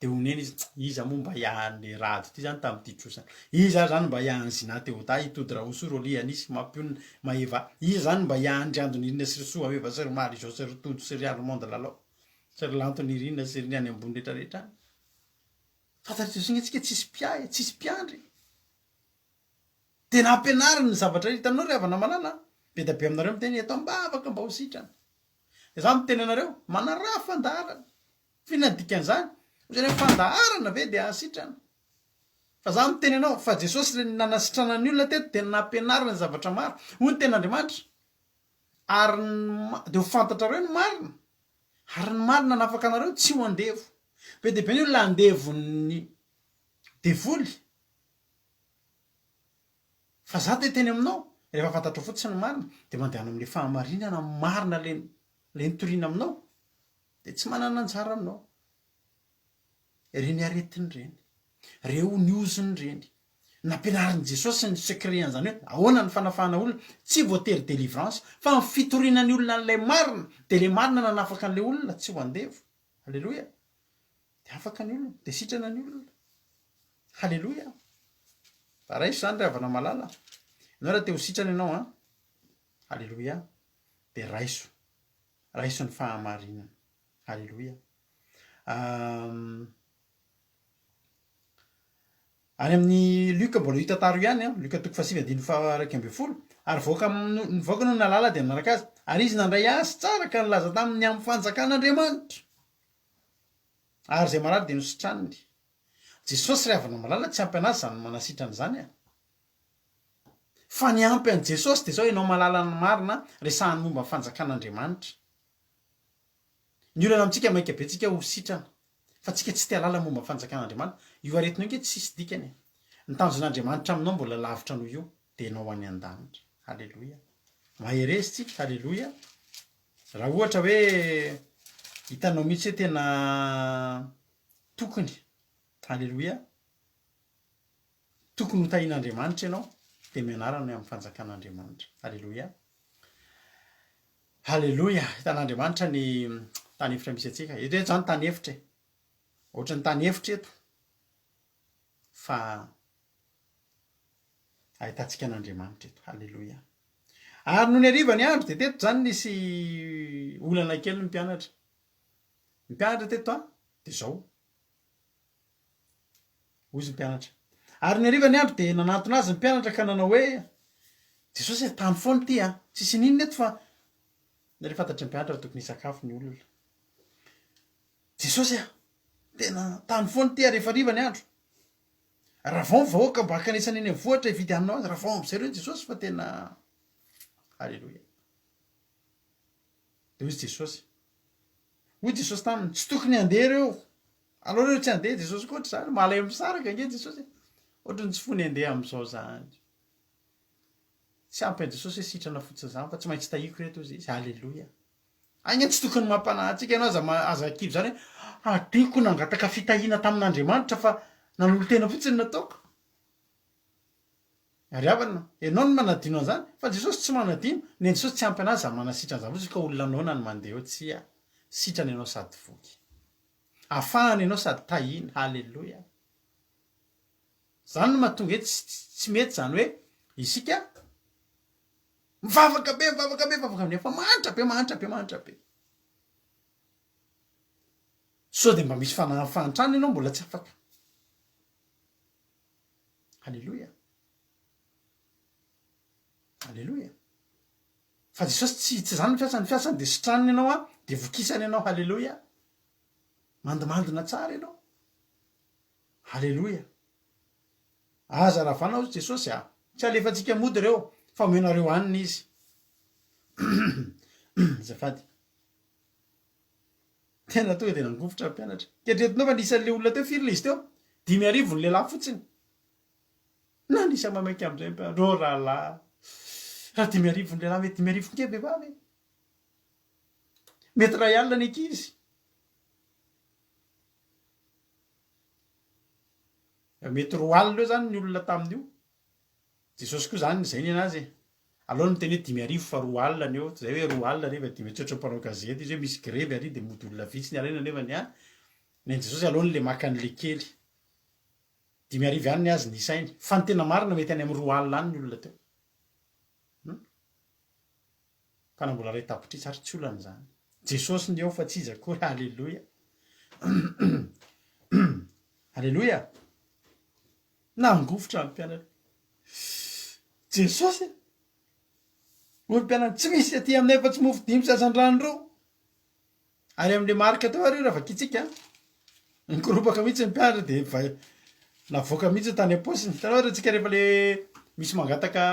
dia onena izy, iza moa mba hiahan'le rado ity zany tamin'ity trosany? Iza ary zany mba hiahan'i Zina Teoda, i Tody Raosoa, Rolly Anisy, Mampionona, Maeva? Iza zany mba hiahan'i Ry Andonirina sy ry Soa Ameva sy ry Marizo sy ry Tojo sy ry Armand Lalao? Sy ry Lanto Nirina sy ry ny any ambony rehetra rehetra any. Fantatr'i Jesosy ange tsika tsisy mpiahy e, tsisy mpiandry e. Dia nampianariny ny zavatra rehetra. Hitanao ry havana malala a, be dia be aminareo miteny eto am-bavaka mba ho sitrana. Izaho miteny anareo, manaraha fandaharana. F'inona ny dikan'izany? Ohatrany hoe fandaharana ve dia hahasitrana? Fa za miteny anao fa Jesosy le nanasitrana ny olona teto dia nampianariny zavatra maro. Hoy ny tenin'Andriamanitra, ary ny dia ho fantatrareo ny marina, ary ny marina hanafaka anareo tsy ho andevo. Be dia be ny olona andevon'ny devoly. Fa za te hiteny aminao, rehefa fantatrao fotsiny ny marina, dia mandehana amin'ilay fahamarinana marina le le nitoriana aminao, dia tsy manana anjara aminao. Ireny aretina ireny, ireo ny ozona ireny. Nampianarin'i Jesosy ny secret an'izany hoe ahoana ny fanafahana olona, tsy voatery délivrance, fa ny fitoriana ny olona an'ilay marina, dia ilay marina nanafaka an'ilay olona tsy ho andevo. Aleloia. Dia afaka ny olona, dia sitrana ny olona. Haleloia. Raiso izany ry havana malala. Ianao raha te ho sitrana ianao an. Haleloia. Dia raiso. Raiso ny fahamarinana. Haleloia. Any amin'ny Luka mbola io tantara io ihany an, Luka toko fahasivy andininy faha-11, ary vahoaka ny vahoaka no nahalala dia nanaraka azy, ary izy nandray azy tsara ka nilaza taminy ny amin'ny fanjakan'Andriamanitra. Ary izay marary dia nositraniny. Jesosy ry havana malala tsy ampy anazy izany manasitrana izany an. Fa ny ampy an'i Jesosy dia izao ianao mahalala ny marina resahany momba ny fanjakan'Andriamanitra. Ny olana amintsika maika be tsika ho sitrana fa tsika tsy te halala momba ny fanjakan'Andriamanitra. Io aretina io nge tsisy dikany e. Ny tanjon'Andriamanitra aminao mbola lavitra noho io dia ianao any an-danitra. Haleloia. Mahereza tsika. Haleloia. Raha ohatra hoe hitanao mihitsy hoe tena tokony, haleloia, tokony ho tahian'Andriamanitra ianao dia mianara ny amin'ny fanjakan'Andriamanitra. Haleloia. Haleloia! Hitan'Andriamanitra ny tany efitra misy antsika. Eto eto izany tany efitra e. Ohatran'ny tany efitra eto. Fa ahitantsika an'Andriamanitra eto. Haleloia! Ary nony hariva ny andro dia teto izany nisy olana kely ny mpianatra. Ny mpianatra teto an, dia izao. Hoy izy ny mpianatra. Ary ny hariva ny andro dia nanantona azy ny mpianatra ka nanao hoe, Jesosy e, tany foana ity an, tsisy ininona eto fa Nareo fantatry ny mpianatra fa tokony hisakafo ny olona. Jesosy a, tena tany foana ity ary efa hariva ny andro. Ravao ny vahoaka mba hankanesana eny amin'ny vohitra hividy hanina ho azy. Ravao amin'izay ireo Jesosy fa tena Aleloia. Dia hoy Jesosy. Hoy Jesosy taminy, tsy tokony handeha ireo. Aleo ireo tsy handeha, Jesosy koa ohatr'izany, malahelo misaraka ange Jesosy e. Ohatry ny tsy fony handeha amin'izao izany. Tsy ampy an'i Jesosy hoe sitrana fotsiny izany fa tsy maintsy tahiako ireto hozy izy. Aleloia. Agny tsy tokony mampanahy antsika ianao aza aza kivy izany hoe adinoko nangataka fitahiana tamin'Andriamanitra fa nanolo-tena fotsiny nataoko. Ry havana, ianao no manadino an'izany, fa Jesosy tsy manadino, ny an'i Jesosy tsy ampy an'azy izany manasitrana izany fotsiny ka olona noana no mandeha eo, tsia, sitrana ianao sady voky. Afahana ianao sady tahina, haleloia. Izany no mahatonga hoe tsy tsy mety izany hoe isika mivavaka be, mivavaka be, mivavaka be, nefa mahantra be, mahantra be, mahantra be. Sao dia mba misy fanahin'ny fahantrana ianao mbola tsy afaka. Aleloia. Aleloia. Fa Jesosy tsy tsy zany ny fiasany, ny fiasany dia sitraniny ianao an, dia vokisany ianao, haleloia. Mandimandina tsara ianao. Haleloia. Aza ravana hozy Jesosy a. Tsy alefantsika mody ireo fa omenareo hanina izy. Azafady. Tena tonga dia nangovitra ny mpianatra. Eritreretinao fa nisy an'ilay olona teo firy ilay izy teo? 5000 ny lehilahy fotsiny. Nanisa maimaika amin'izay ny mpianatra. Oh rahalahy, raha 5000 ny lehilahy, mety 5000 koa vehivavy e. Mety iray alina ny ankizy. Mety 20 eo izany ny olona tamin'io. Jesosy koa izany izay ny anazy e. Aleo ny miteny hoe 5000 fa 20 ny eo, tsy izay hoe 20 nefa dimy, tsy ohatran'ny mpanao gazety izy hoe misy grevy ary dia mody olona vitsy ny alaina nefa ny an, ny an'i Jesosy aleo ny le maka an'le kely. 5000 ihany ny azy ny isainy, fa ny tena marina mety any amin'ny 20 any ny olona teo. Hum. Fa na mbola iray tapitrisa ary tsy olana izany. Jesosy ny eo fa tsy iza akory. Aleloia. Aleloia. Nangovitra ny mpianatra. Jesosy e! Hoy ny mpianany, tsy misy aty aminay afa-tsy mofo dimy sy hazandrano ireo. Ary amin'ilay marika teo ary io raha vakintsika, nikoropaka mihitsy ny mpianatra dia va- navoaka mihitsy tany am-paosiny. Hitanao ary antsika rehefa le misy mangataka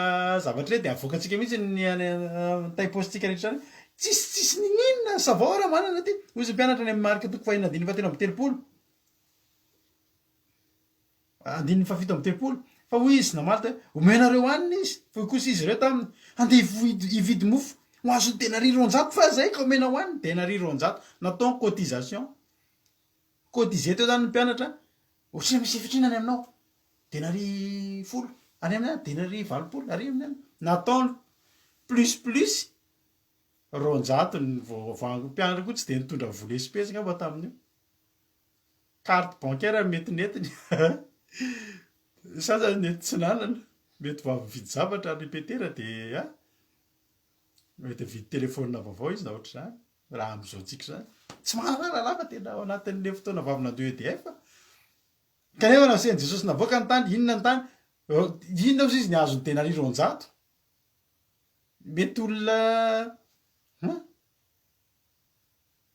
zavatra ireny dia avoakantsika mihitsy ny any amin'ny taim-paosintsika rehetra any. Tsisy tsisy niniana, savon raha manana aty. Hoy izy mpianatra any amin'ny marika toko fahenina andininy fahatelo amby telopolo. Andininy fahafito amby telopolo, Fa hoy izy namaly teo hoe, Omenareo hanina izy. Fa hoy kosa izy ireo taminy, Handeha hividy mofo ho azon'ny denaria 200 fa izay ka omena hohanina. Denaria 200, nataony cotisation. Cotiser teo izany ny mpianatra, ohatr'inona misy efitra inona any aminao? Denaria folo, any amin'ny any denaria 80, ary amin'ny any. Nataony plus plus 200 ny vao, ny mpianatra koa tsy dia nitondra vola espèce angamba tamin'io. Carte bancaire mety nentiny ny sasany nety tsy nanana, mety vao avy nividy zavatra ry Petera dia a! mety nividy telephone vaovao izy na ohatr'izany, raha amin'izao antsika izany. Tsy mahalala rahalahy fa tena ao anatin'ilay fotoana vao avy nandoa EDF. Kanefa nasain'i Jesosy navoaka ny tany, inona ny tany? Inona ozy izy ny azon'ny denaria 200? Mety olona hein?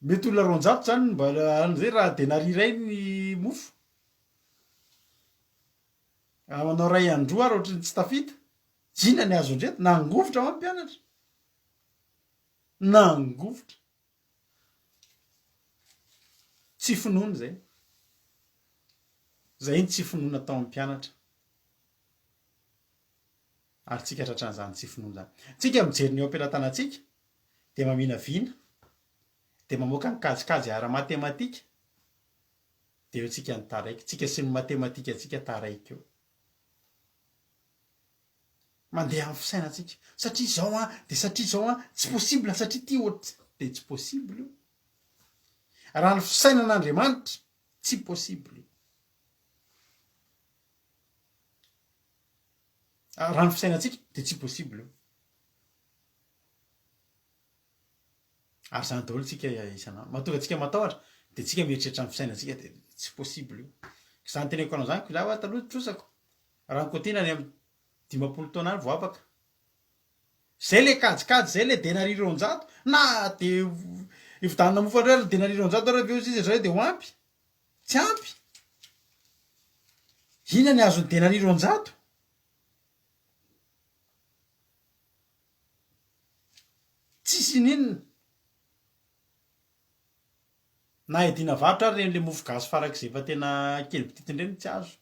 Mety olona 200 zany no mba any zay raha denaria iray ny mofo. Raha manao ray androa ary ohatry ny tsy tafita. Inona ny azon-dreto? Nangovitra hoa ny mpianatra. Nangovitra. Tsy finoana izay. Izay ny tsy finoana tao amin'ny mpianatra. Ary tsika tratran'izany tsy finoana izany. Tsika mijery ny eo am-pelatanantsika dia maminavina, dia mamoaka ny kajikajy ara-matematika, dia eo tsika ny taraiky, tsika sy ny matematikantsika taraiky eo. Mandeha amin'ny fisainantsika, satria izao an, dia satria izao an, tsy possible satria ity ohatr, dia tsy possible io. Raha ny fisainan'Andriamanitra, tsy possible io. Raha ny fisainantsika, dia tsy possible io. Ary izany daholo tsika isan'andro. Mahatonga antsika matahotra dia tsika mieritreritra ny fisainantsika dia tsy possible io. Izany teneniko anao izany ko izaho taloha trosako. Raha ny côté any amin'ny 50 taona any vao afaka. Zay le kajikajy zay le denaria 200 na dia hividianana mofo indray ary denaria 200 ary avy eo izy izay dia ho ampy. Tsy ampy. Inona ny azon'ny denaria 200? Tsisy ininona. Na hiadiana varotra ary ireny le mofo gasy farak'izay efa tena kely bititiny ireny tsy azo.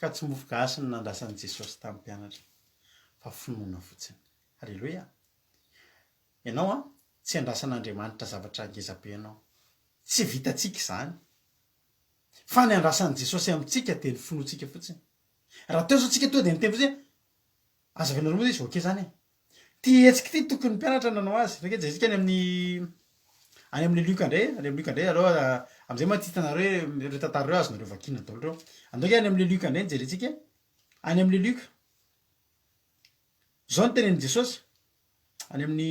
Ka tsy mofo gasy no nandrasan'i Jesosy tamin'ny mpianatra fa finoana fotsiny. Haleloia. Ianao an, tsy andrasan'Andriamanitra zavatra ngeza be ianao. Tsy vitantsika izany. Fa ny andrasan'i Jesosy amintsika dia ny finoantsika fotsiny. Raha teo zao tsika tonga dia niteny fotsiny hoe aza avelonareo moa izy, ok zany e. Ty hetsika ity tokony ny mpianatra nanao azy. Ndray ange jerentsika any amin'ny any amin'ny Luc indray, any amin'ny Luc indray aloha amin'izay mantsy hitanareo hoe ireo tantara ireo azonareo vakiana daholo ireo. Andao ange any amin'ny Luc indray no jerentsika. Any amin'ny Luc. Izao no tenenin'i Jesosy any amin'ny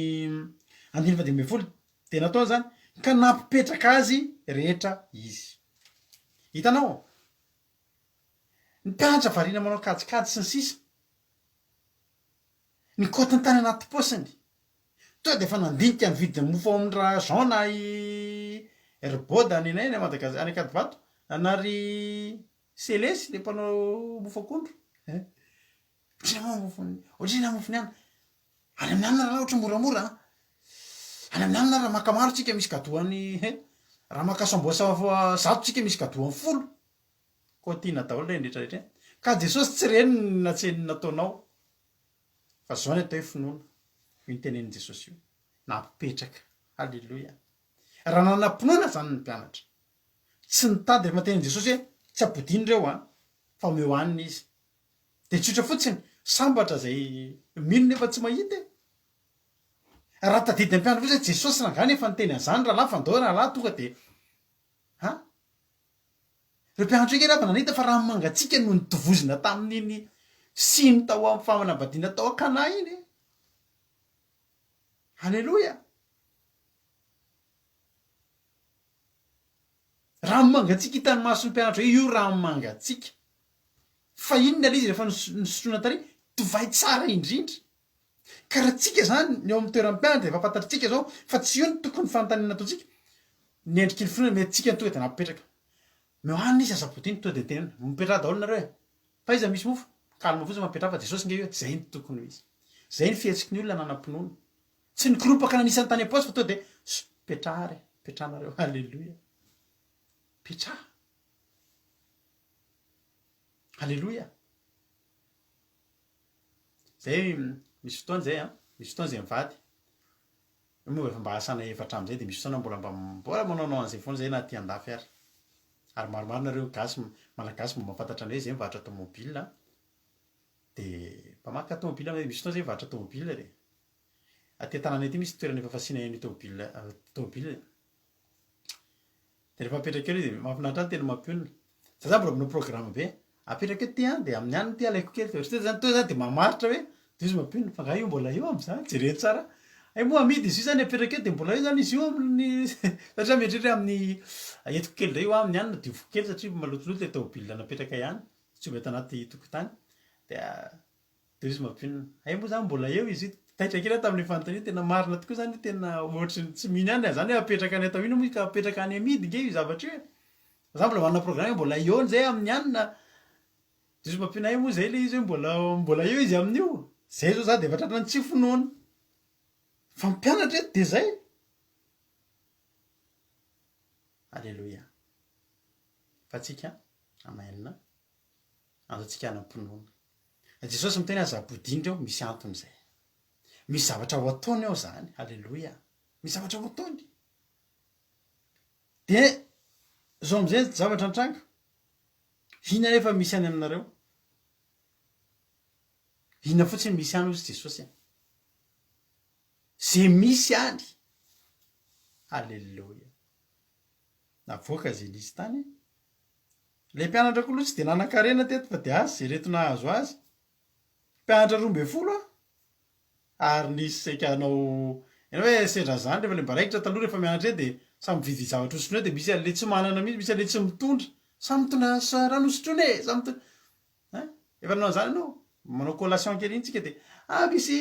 andininy faha-15, dia nataony izany ka nampipetraka azy rehetra izy. Hitanao? Ny mpianatra variana manao kajikajy sy ny sisa. Ny kaotiny tany anaty paosiny. Tonga dia efa nandinika ny vidin'ny mofo ao amin-dry ra Jean na i ry Boda any anay any Madagas- any Ankadivato na ry Selesy le mpanao mofo akondro. Ohatr'inona moa mofony, ohatr'inona mofony any? Any amin'ny anona rahalahy ohatry moramora an! Any amin'ny anona raha maka maro tsika misy cadeau any he, raha maka sambosa 100 tsika misy cadeau any folo. Kaotiana daholo ireny rehetra rehetra ireny. Ka Jesosy tsy reny ny natseniny nataonao. Fa zao ny atao hoe finoana. Io ny tenenin'i Jesosy io. Nampipetraka. Haleloia. Raha nanam-pinoana zany ny mpianatra. Tsy nitady rehefa tenenin'i Jesosy hoe tsy ampodiana ireo an, fa omeo hanina izy. Dia tsotra fotsiny, sambatra izay mino nefa tsy mahita e! Raha tadidin'ny mpianatra fotsiny hoe Jesosy rangahy nefa niteny an'izany rahalahy fa ndao rahalahy tonga dia ha? Ireo mpianatra ireo ange raha nanita fa rano mangatsiaka no notovozina tamin'iny siny tao amin'ny fanambadiana tao Kana iny e! Aleloia! Rano mangatsiaka hitan'ny mason'ny mpianatra hoe io rano mangatsiaka. Fa inona ilay izy rehefa nosotroina tary? Divay tsara indrindra. Ka raha tsika izany ny eo amin'ny toeran'ny mpianatra dia efa fantatritsika izao fa tsy io no tokony fanontaniana ataontsika. Ny endriky ny finoana mety tsika no tonga dia nampipetraka. Meo hanina izy aza podiny tonga dia teneno. Mipetraha daholo nareo e. Fa iza misy mofo? Calme fotsiny mapetraha fa Jesosy nge io e. Zay no tokony ho izy. Zay ny fihetsiky ny olona nanam-pinoana. Tsy nikoropaka nanisa ny tany am-paosy fa tonga dia ss petraha re, petraha nareo. Aleloia. Petraha. Aleloia. Zay misy fotoana zay an, misy fotoana zay mivady. Io moa efa mba asana efa hatramin'izay dia misy fotoana mbola mba mbola manaonao an'izay foana zay na aty andafy ary. Ary maromaro nareo gasy malagasy mba mahafantatra anay zay mivarotra tomobile an. Dia mba maka tomobile misy fotoana zay mivarotra tomobile dia aty an-tanàna aty misy toerana efa fasiana an'io tomobile tomobile. Dia rehefa apetraka eo ilay izy dia mahafinaritra ahy ny tena mampionona. Za zany mbola manao programme be. Apetraka eo ty an, dia amin'ny alina ty alaiko kely. Dia ohatran'izay zany, toa zany dia mamaritra hoe dia izy mampionona. Fa angaha io mbola eo amin'izany? Jereo tsara. Hay moa amidy izy io zany apetraka eo dia mbola eo zany izy io amin'ny satria mieritreritra hoe amin'ny entiko kely indray io aho amin'ny alina, dioviko kely satria malotoloto ilay taobile napetraka ihany. Tsy omby ato anaty tokotany. Dia Dia izy mampionona. Hay moa zany mbola eo izy io. Taitra kely aho tamin'ilay fanontaniana, tena marina tokoa zany io, tena ohatry ny tsy mino ihany aho zany hoe apetraka any atao inona moa ka apetraka any amidy nge io zavatra io e. Fa za mbola manana programme hoe mbola eo zay amin'ny anona. Dia izy mampionona, hay moa zay ilay izy hoe mbola mbola eo izy amin'io. Zay zao za dia efa tratran'ny tsy finoana. Fa mpianatra eto dia zay. Aleloia. Fa tsika, amen. Andao tsika hanam-pinoana. Jesosy miteny aza abodina ireo, misy antony izay. Misy zavatra ho ataony ao izany, haleloia. Misy zavatra ho ataony. Dia izao amin'izay ny zavatra nitranga. Inona anefa misy any aminareo? Inona fotsiny misy any hozy Jesosy. Ze misy any. Haleloia. Navoaka ze nisy tany. Ilay mpianatra koa aloha tsy dia nanan-karena teto fa dia azy izay reto nahazo azy. Mpianatra 12 an! Ary nisy saika hanao, ianao hoe sendra an'izany rehefa ilay mba raikitra taloha rehefa mianatra eny dia samy mividy zavatra hosotroina eo dia misy an'ilay tsy manana mihitsy, misy an'ilay tsy mitondra. Samy mitondra rano hosotroina e! Samy mitondra, hein! Efa nanao an'izany ianao? Manao collation kely iny tsika dia, ah misy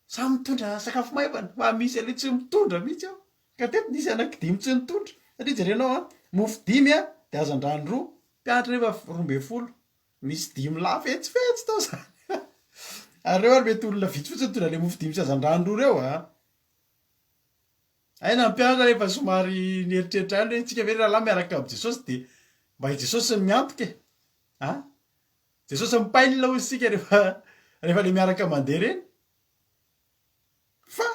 Samy mitondra sakafo maivana fa misy aloha tsy mitondra mihitsy ao. Ka teto nisy anaky dimy tsy nitondra. Satria jerenao an, mofo dimy an, dia hazandrano roa, mpianatra nefa 12. Misy dimy lahy fetsifetsy tao zany. Ary ireo ary mety olona vitsy fotsiny nitondra ilay mofo dimy sy hazandrano roa ireo an. Hay na mpianatra rehefa somary nieritreritra ihany hoe tsika ve ry rahalahy miaraka amin'i Jesosy dia mba i Jesosy no miantoka e. An? Jesosy mi-paille hozy isika rehefa rehefa le miaraka mandeha ireny fa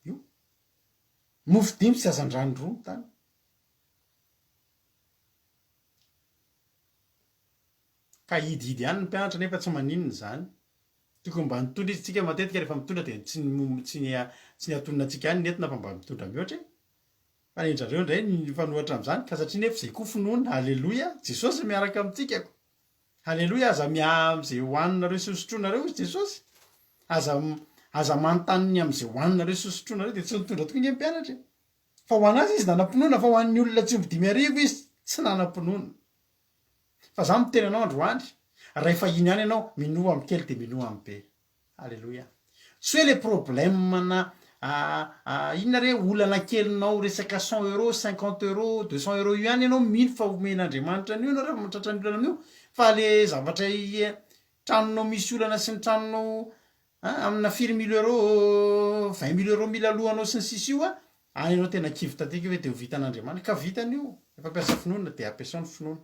io mofo dimy sy hazandrano roa ny tany. Ka hidihidy ihany ny mpianatra nefa tsy maninona izany. Tokony mba nitondra izy, tsika matetika rehefa mitondra dia tsy ny tsy ny tsy ny atonina antsika ihany ny entina fa mba mitondra mihoatra e. Fa ny an-drareo indray ny mifanohitra amin'izany ka satria nefa izay koa finoana, haleloia, Jesosy miaraka amintsika ko. Haleloia, aza miahy amin'izay hohaninareo sy hosotroinareo hozy Jesosy. Aza aza manontany ny amin'izay hohaninareo sy hosotroinareo dia tsy nitondra tokoa nge ny mpianatra e. Fa ho an'azy izy nanam-pinoana fa ho an'ny olona tsy omby 5000 izy tsy nanam-pinoana. Fa za miteny anao androany, rahefa hino ihany ianao, minoa amin'ny kely dia minoa amin'ny be. Aleloia. Tsy hoe le problème na inona re olana kelinao resaka cent euros, cinquante euros, deux cent euros io ihany ianao mino fa omen'Andriamanitra an'io ianao rehefa tratran'ny olana amin'io fa le zavatra tranonao misy olana sy ny tranonao amina firy mille euros, vingt mille euros mila alohanao sy ny sisa io any ianao tena kivy tanteraka hoe de ho vitan'Andriamanitra ka vitany io efa ampiasa finoana de ampiasao ny finoana.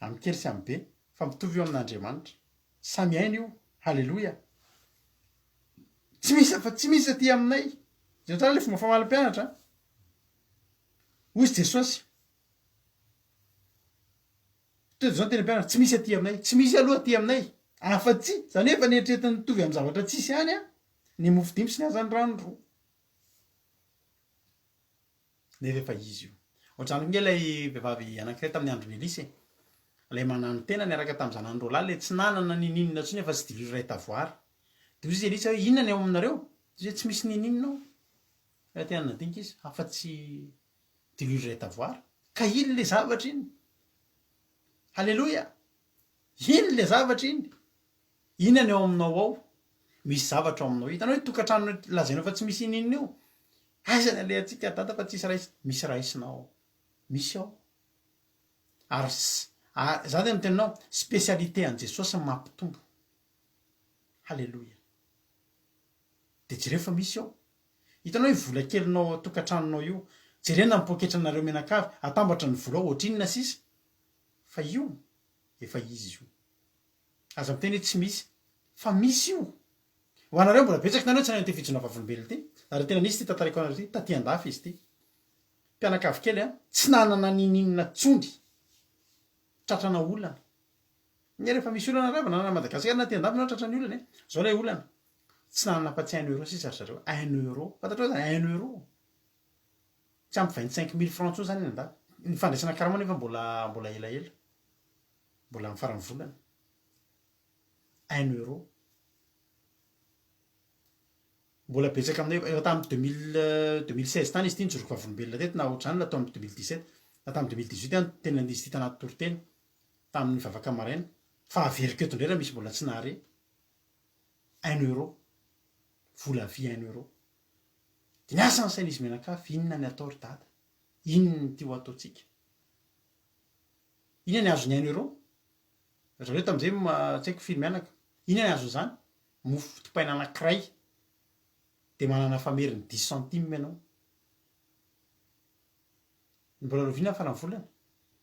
Amin'ny kely sy amin'ny be, fa mitovy io amin'Andriamanitra. Samy hainy io. Haleloia. Tsy misy afa tsy misy aty aminay. Jereo tsara ilay fomba famaly mpianatra. Hoy izy Jesosy. Toy izao ny teny mpianatra, tsy misy aty aminay. Tsy misy aloha aty aminay. Afa-tsy, izany hoe efa neritreretiny mitovy amin'ny zavatra tsisy ihany ny mofo dimy sy ny hazandrano roa. Nefa efa izy io. Ohatr'izany koa nge ilay vehivavy anankiray tamin'ny andron'i Elisa e. Ilay mananotena niaraka tamin'ny zanany roalahy ilay tsy nanana ninininona intsony afa tsy diloilo iray tavoara. Dia hoy izy Elisa hoe, Inona ny ao aminareo? Dia izy hoe, Tsy misy ninininona ao. Raha te hanana-dinika izy, afa tsy diloilo iray tavoara. Ka iny ilay zavatra iny. Haleloia! Iny ilay zavatra iny. Inona ny ao aminao ao? Misy zavatra ao aminao. Hitanao io tokantrano lazainao fa tsy misy ininona io? Aiza ny alehantsika dada fa tsisy raisina. Misy raisina ao. Misy ao. Ary ary za dia miteny anao, spécialité an'i Jesosy ny mampitombo. Haleloia. Dia jereo fa misy ao. Hitanao io vola kelinao ao tokantranonao io, jerena ny poketranareo mianakavy, atambatra ny vola ao, ohatrinona sisa? Fa io efa izy io. Aza miteny hoe tsy misy, fa misy io. Ho anareo mbola betsaka nareo tsy nahay an'ity fijoroana vavolombelona ity, ary tena nisy ity tantaraiko anareo ity, taty andafy izy ity. Mpianakavy kely an, tsy nanana ninininona tsony, tratrana olana. Ny rehefa misy olana ravana na any Madagasikara na aty andafy nareo tratran'ny olana e. Zao ilay olana, tsy nanana afa-tsy un euro sisa ry zareo, un euro, fantatrao zany un euro? Tsy ampy 25 mille francs tsony zany any andafy. Ny fandraisana karama nefa mbola mbola elaela, mbola amin'ny faran'ny volana. Un euro. Mbola betsaka aminay, efa tamin'ny 2000, 2016 tany izy ity nijoroako vavolombelona teto na ohatr'izany na tao amin'ny 2017, na tamin'ny 2018 aho no tena izy ity tanaty toriteny, tamin'ny vavaka maraina. Fa averiko eto indray raha misy mbola tsy nahare. Un euro. Vola vy un euro. Dia niasa ny sain'izy mianakavy, inona ny atao ry dada? Inona no ity ho ataontsika? Inona ny azon'ny un euro? Ry zareo tamin'izay tsy haiko firy mianaka. Inona ny azon'izany? Mofo dipaina anankiray dia manana fameriny dix centimes ianao. Mbola rahoviana ny faran'ny volana?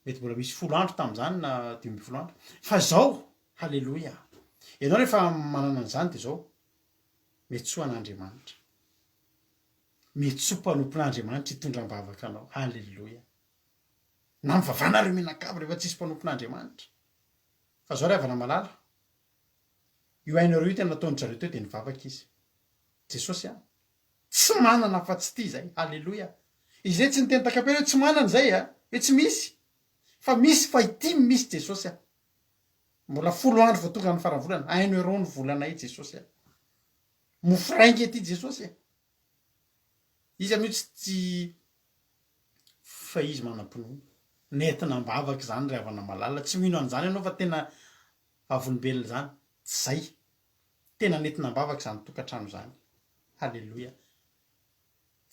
Mety mbola misy folo andro tamin'izany na 15 andro. Fa izao, haleloia! Ianao rehefa manana an'izany dia izao, miantsoa an'Andriamanitra. Miantsoa mpanompon'Andriamanitra hitondra am-bavaka anao. Haleloia! Na mivavaha nareo mianakavy rehefa tsisy mpanompon'Andriamanitra. Fa izao ry havana malala, io hainareo io tena nataon-dry zareo teo dia nivavaka izy. Jesosy a! Tsy manana afa-tsy ity izay. Aleloia! Izay tsy niteny takapera hoe tsy manana izay a! Hoe tsy misy. Fa misy fa ity no misy Jesosy a! Mbola folo andro vao tonga ny faran'ny volana. Un euro ny volanay Jesosy a! Mofo rainga ity Jesosy a! Izy amin'io tsy tsy fa izy manam-pinoana. Nentina am-bavaka izany ry havana malala. Tsy mino an'izany ianao fa tena vavolombelona izany. Tsy izay. Tena nentina am-bavaka izany tokantrano izany. Haleloia.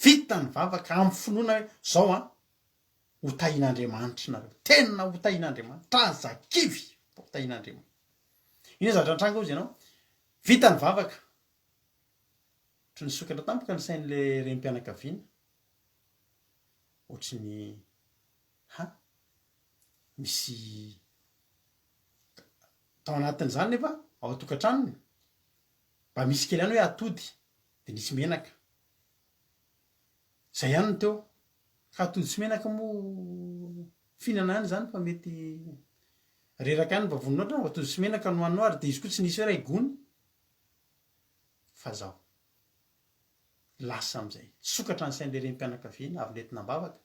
Vita ny vavaka amin'ny finoana hoe zao an, ho tahian'Andriamanitra nareo. Tena ho tahian'Andriamanitra. Aza kivy fa ho tahian'Andriamanitra. Inona zavatra nitranga hozy ianao? Vita ny vavaka. Ohatry ny nisokatra tampoka ny sain'ilay renim-pianakaviana. Ohatry ny ha? Misy tao anatin'izany nefa ao an-tokantranony mba misy kely ihany hoe atody dia nisy menaka. Izay ihany no teo. Ka atody sy menaka moa fihinana ihany izany fa mety reraka ihany ny vavoninao raha atody sy menaka no haninao ary dia izy koa tsy nisy hoe iray gony fa zao. Lasa amin'izay. Nisokatra ny sain'ilay renim-pianakaviana avy nentina am-bavaka.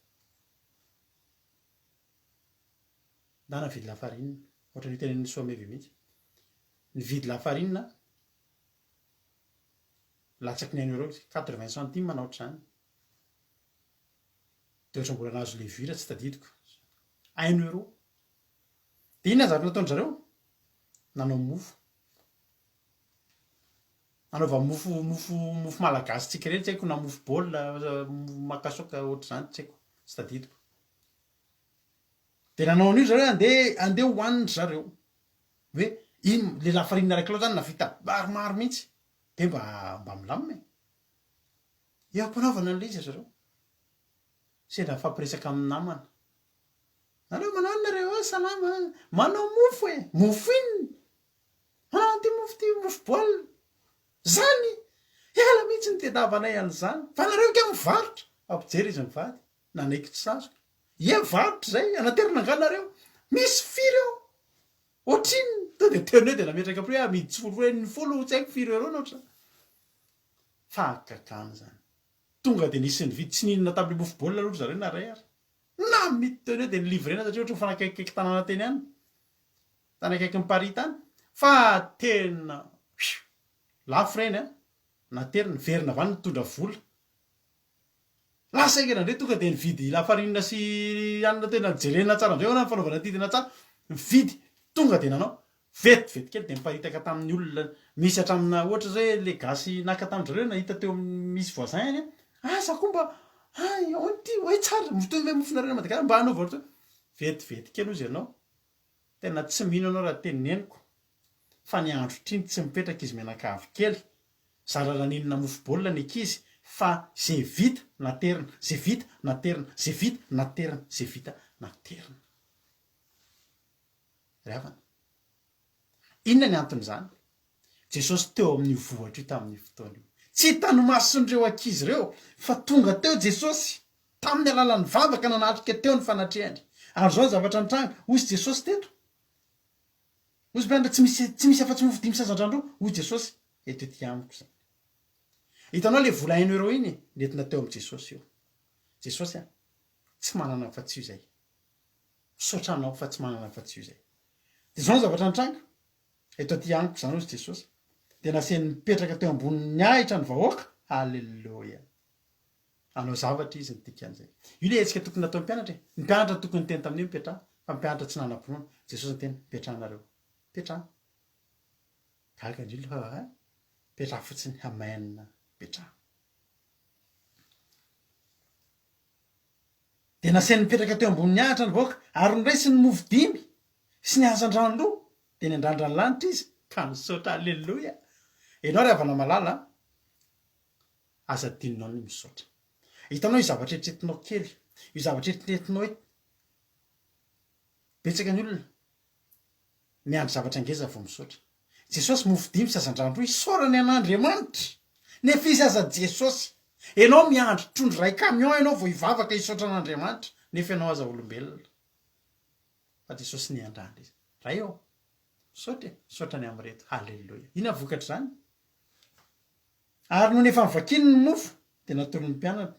Ndana nividy lafarinina. Ohatran'io tenenin'i Soameva io mihitsy. Nividy lafarinina latsaky ny un euro izy, quatre-vingts centimes na ohatr'izany. Dia ohatran'ny mbola nahazo levure tsy tadidiko. Un euro. Dia inona ny zavatra nataon-dry zareo? Nanao mofo. Anaova mofo mofo mofo malagasy tsika ireny tsy haiko na mofo baolina makasaoka ohatr'izany tsy haiko tsy tadidiko. Dia nanao an'io zareo andeha andeha hohanin-dry zareo. Hoe iny le lafarinina iray kilao zany nahavita maromaro mihitsy. Dia mba mba milamina e. Eo am-panaovana an'ilay izy ry zareo. Sendra mifampiresaka amin'ny namana. Nareo manao inona reo? Ah salama ah. Manao mofo e! Mofo inona? Ah ty mofo ty mofo baolina. Zany! Ela mihitsy nitediavanay an'izany. Fa nareo angaha mivarotra? Ampijery izy mivady. Nanaiky tsy sazoka. Ie mivarotra izay, anaterana angaha nareo? Misy firy ao? Ohatrinona? Tonga dia teo no eo dia nametraka prix hoe amidy tsy folo hoe ny folo tsy haiko firy euro na ohatr'izany. Fahagagana izany. Tonga dia nisy nividy, tsy nihinana tamin'ilay mofo baolina aloha ry zareo na iray ary. Namidy teo no eo dia ni-livrena satria ohatran'ny mifanakaikikaiky tanàna teny ihany. Tany akaikin'i Paris tany. Fa tena lafo ireny an! Nateriny, niverina avy any nitondra vola. Lasa haingana indray tonga dia nividy lafarinina sy hanina tena jerena tsara indray ho'a ny fanaovana ity tena tsara. Nividy, tonga dia nanao. Vetivety kely dia niparitaka tamin'ny olona, misy hatramina ohatra izao hoe le gasy naka tamin-dry zareo nahita teo amin'ny misy voisin any an, ah za koa mba hay ahoana ity, hoe tsara, mitovy ve mofonareo any Madagasikara, mba anaovy ohatr'izao. Vetivety kely hozy ianao, tena tsy mino anao raha teneniko fa ny androtr'iny tsy mipetraka izy mianakavy kely, zara raha nihinana mofo baolina ny ankizy fa ze vita naterina, ze vita naterina, ze vita naterina, ze vita naterina. Ry havana, inona ny anton'izany? Jesosy teo amin'io vohitra io tamin'io fotoana io. Tsy hitan'ny mason'ireo ankizy ireo fa tonga teo Jesosy, tamin'ny alalan'ny vavaka nanatrika teo ny fanatrehany. Ary izao ny zavatra nitranga, hoy Jesosy teto, Hoy mpianatra, tsy misy, tsy misy afa-tsy mofo dimy sy hazandrano roa, hoy Jesosy, eto ety amiko izany. Hitanao ilay vola un euro iny? Nentina teo amin'i Jesosy io. Jesosy a, tsy manana afa-tsy io izay. Misaotra anao fa tsy manana afa-tsy io izay. Dia izao ny zavatra nitranga, eto aty amiko izany hozy Jesosy. Dia nasainy nipetraka teo ambonin'ny ahitra ny vahoaka. Aleloia. Hanao zavatra izy ny dikan'izay. Io ilay hetsika tokony nataon'ny mpianatra e. Ny mpianatra tokony niteny tamin'io mipetraha, fa ny mpianatra tsy nanam-pinoana. Jesosy niteny, mipetraha nareo. Mipetraha. Gaga ny olona fa hein? Mipetraha fotsiny. Amen. Mipetraha. Dia nasainy nipetraka teo ambonin'ny ahitra ny vahoaka, ary noraisiny ny mofo dimy sy ny hazandrano roa, dia niandrandra ny lanitra izy, ka nisaotra. Aleloia! Ianao ry havana malala a, aza adinonao ny misaotra. Hitanao io zavatra eritreretinao kely, io zavatra eritreretinao hoe betsaka ny olona Miandry zavatra ngeza vao misaotra. Jesosy mofo dimy sy hazandrano roa isaorany an'Andriamanitra! Nefa izy aza Jesosy! Enao miandry trondro iray camion enao vao hivavaka hisaotra an'Andriamanitra nefa enao aza olombelona. Fa Jesosy niandrandra izy. Ray ô! Misaotra e! Misaotra ny amin'ireto. Haleloia! Inona ny vokatr'izany? Ary nony efa novakiany ny mofo dia natolony ny mpianatra,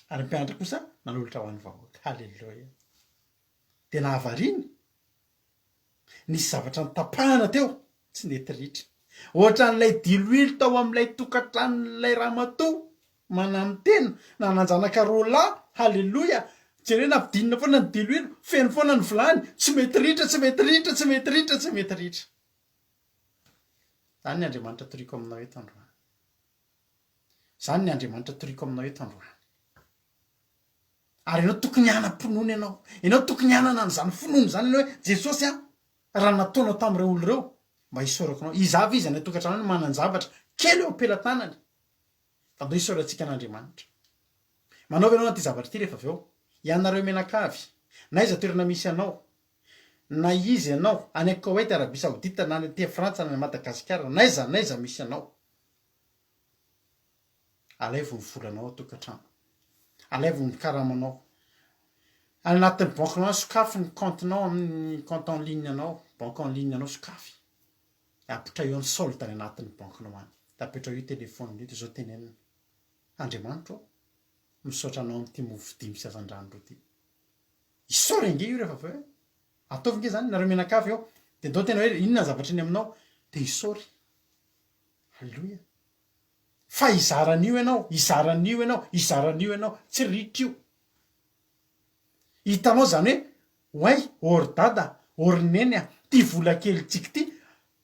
ary ny mpianatra kosa nanolotra ho an'ny vahoaka. Haleloia! Dia nahavariana. Nisy zavatra notapahana teo, tsy nety ritra. Ohatran'ilay diloilo tao amin'ilay tokantranon'ilay ramatoa mananotena, nanan-janaka roa lahy, haleloia, jerena ampidinina foana ny diloilo, feno foana ny vilany, tsy mety ritra, tsy mety ritra, tsy mety ritra, tsy mety ritra. Izany ny Andriamanitra toriko aminao eto androany. Izany ny Andriamanitra toriko aminao eto androany. Ary ianao tokony hanam-pinoana ianao. Ianao tokony hanana an'izany finoana izany ianao hoe, Jesosy an, raha nataonao tamin'ireo olona ireo, mba isaorako anao. Iza avy izy any an-tokantrano any manan-javatra kely eo am-pelatanany. Fa ndao isaorantsika an'Andriamanitra. Manaova ianao an'ity zavatra ity rehefa avy eo. Ianareo mianakavy, na aiza toerana misy anao, na iza ianao, any Koweït, Arabie Saoudite, na any aty Frantsa, na any Madagasikara, na aiza na aiza misy anao. Alaivo ny volanao ao tokantrano. Alaivo ny karamanao. Any anatin'ny banquenao any sokafy ny compte-nao amin'ny compte en ligne anao, banque en ligne anao sokafy. Apetraho eo ny solde any anatin'ny banquenao any. Dia apetraho io téléphone io dia izao tenenina. Andriamanitra ô, misaotra anao amin'ity mofo dimy sy hazandrano roa ity. Isaory ange io rehefa avy eo e. Ataovy ange izany, nareo mianakavy eo. Dia ndao tena hoe inona ny zavatra eny aminao. Dia isaory. Aleloia. Fa hizara an'io ianao, hizara an'io ianao, hizara an'io ianao. Tsy ritra io. Hitanao izany hoe, oay, ô ry dada, ô ry neny a, ity vola kelintsika ity,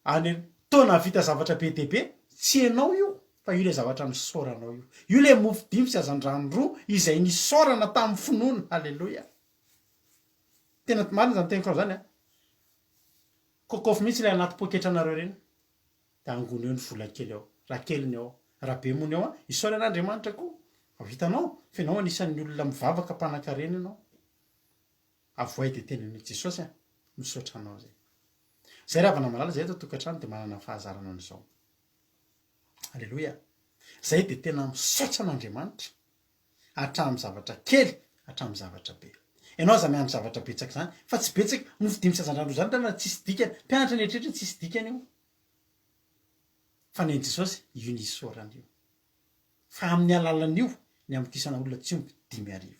any toa nahavita zavatra be dia be, tsy ianao io, fa io ilay zavatra nisaoranao io. Io ilay mofo dimy sy hazandrano roa izay nisaorana tamin'ny finoana. Aleloia. Tena marina izany teniko anao izany a. Kôkôfy mihitsy ilay anaty poketranareo ireny. Dia angony eo ny vola kely ao, raha kely ny ao, raha be moa ny ao an, isaorana Andriamanitra koa, ao hitanao fa ianao anisan'ny olona mivavaka mpanankarena ianao, avoay dia teneno hoe Jesosy an, misaotra anao zay. Zay ry havana malala zay eto an-tokantrano dia manana fahazarana an'izao. Aleloia. Zay dia tena misaotra an'Andriamanitra. Hatramin'ny zavatra kely, hatramin'ny zavatra be. Ianao aza miandry zavatra betsaka izany, fa tsy betsaka, mofo dimy sy hazandrano roa izany angamba tsisy dikany, mpianatra nieritreritra tsisy dikany io. Fa ny an'i Jesosy, io nisaorana io. Fa amin'ny alalan'io ny hamokisana olona tsy omby 5000.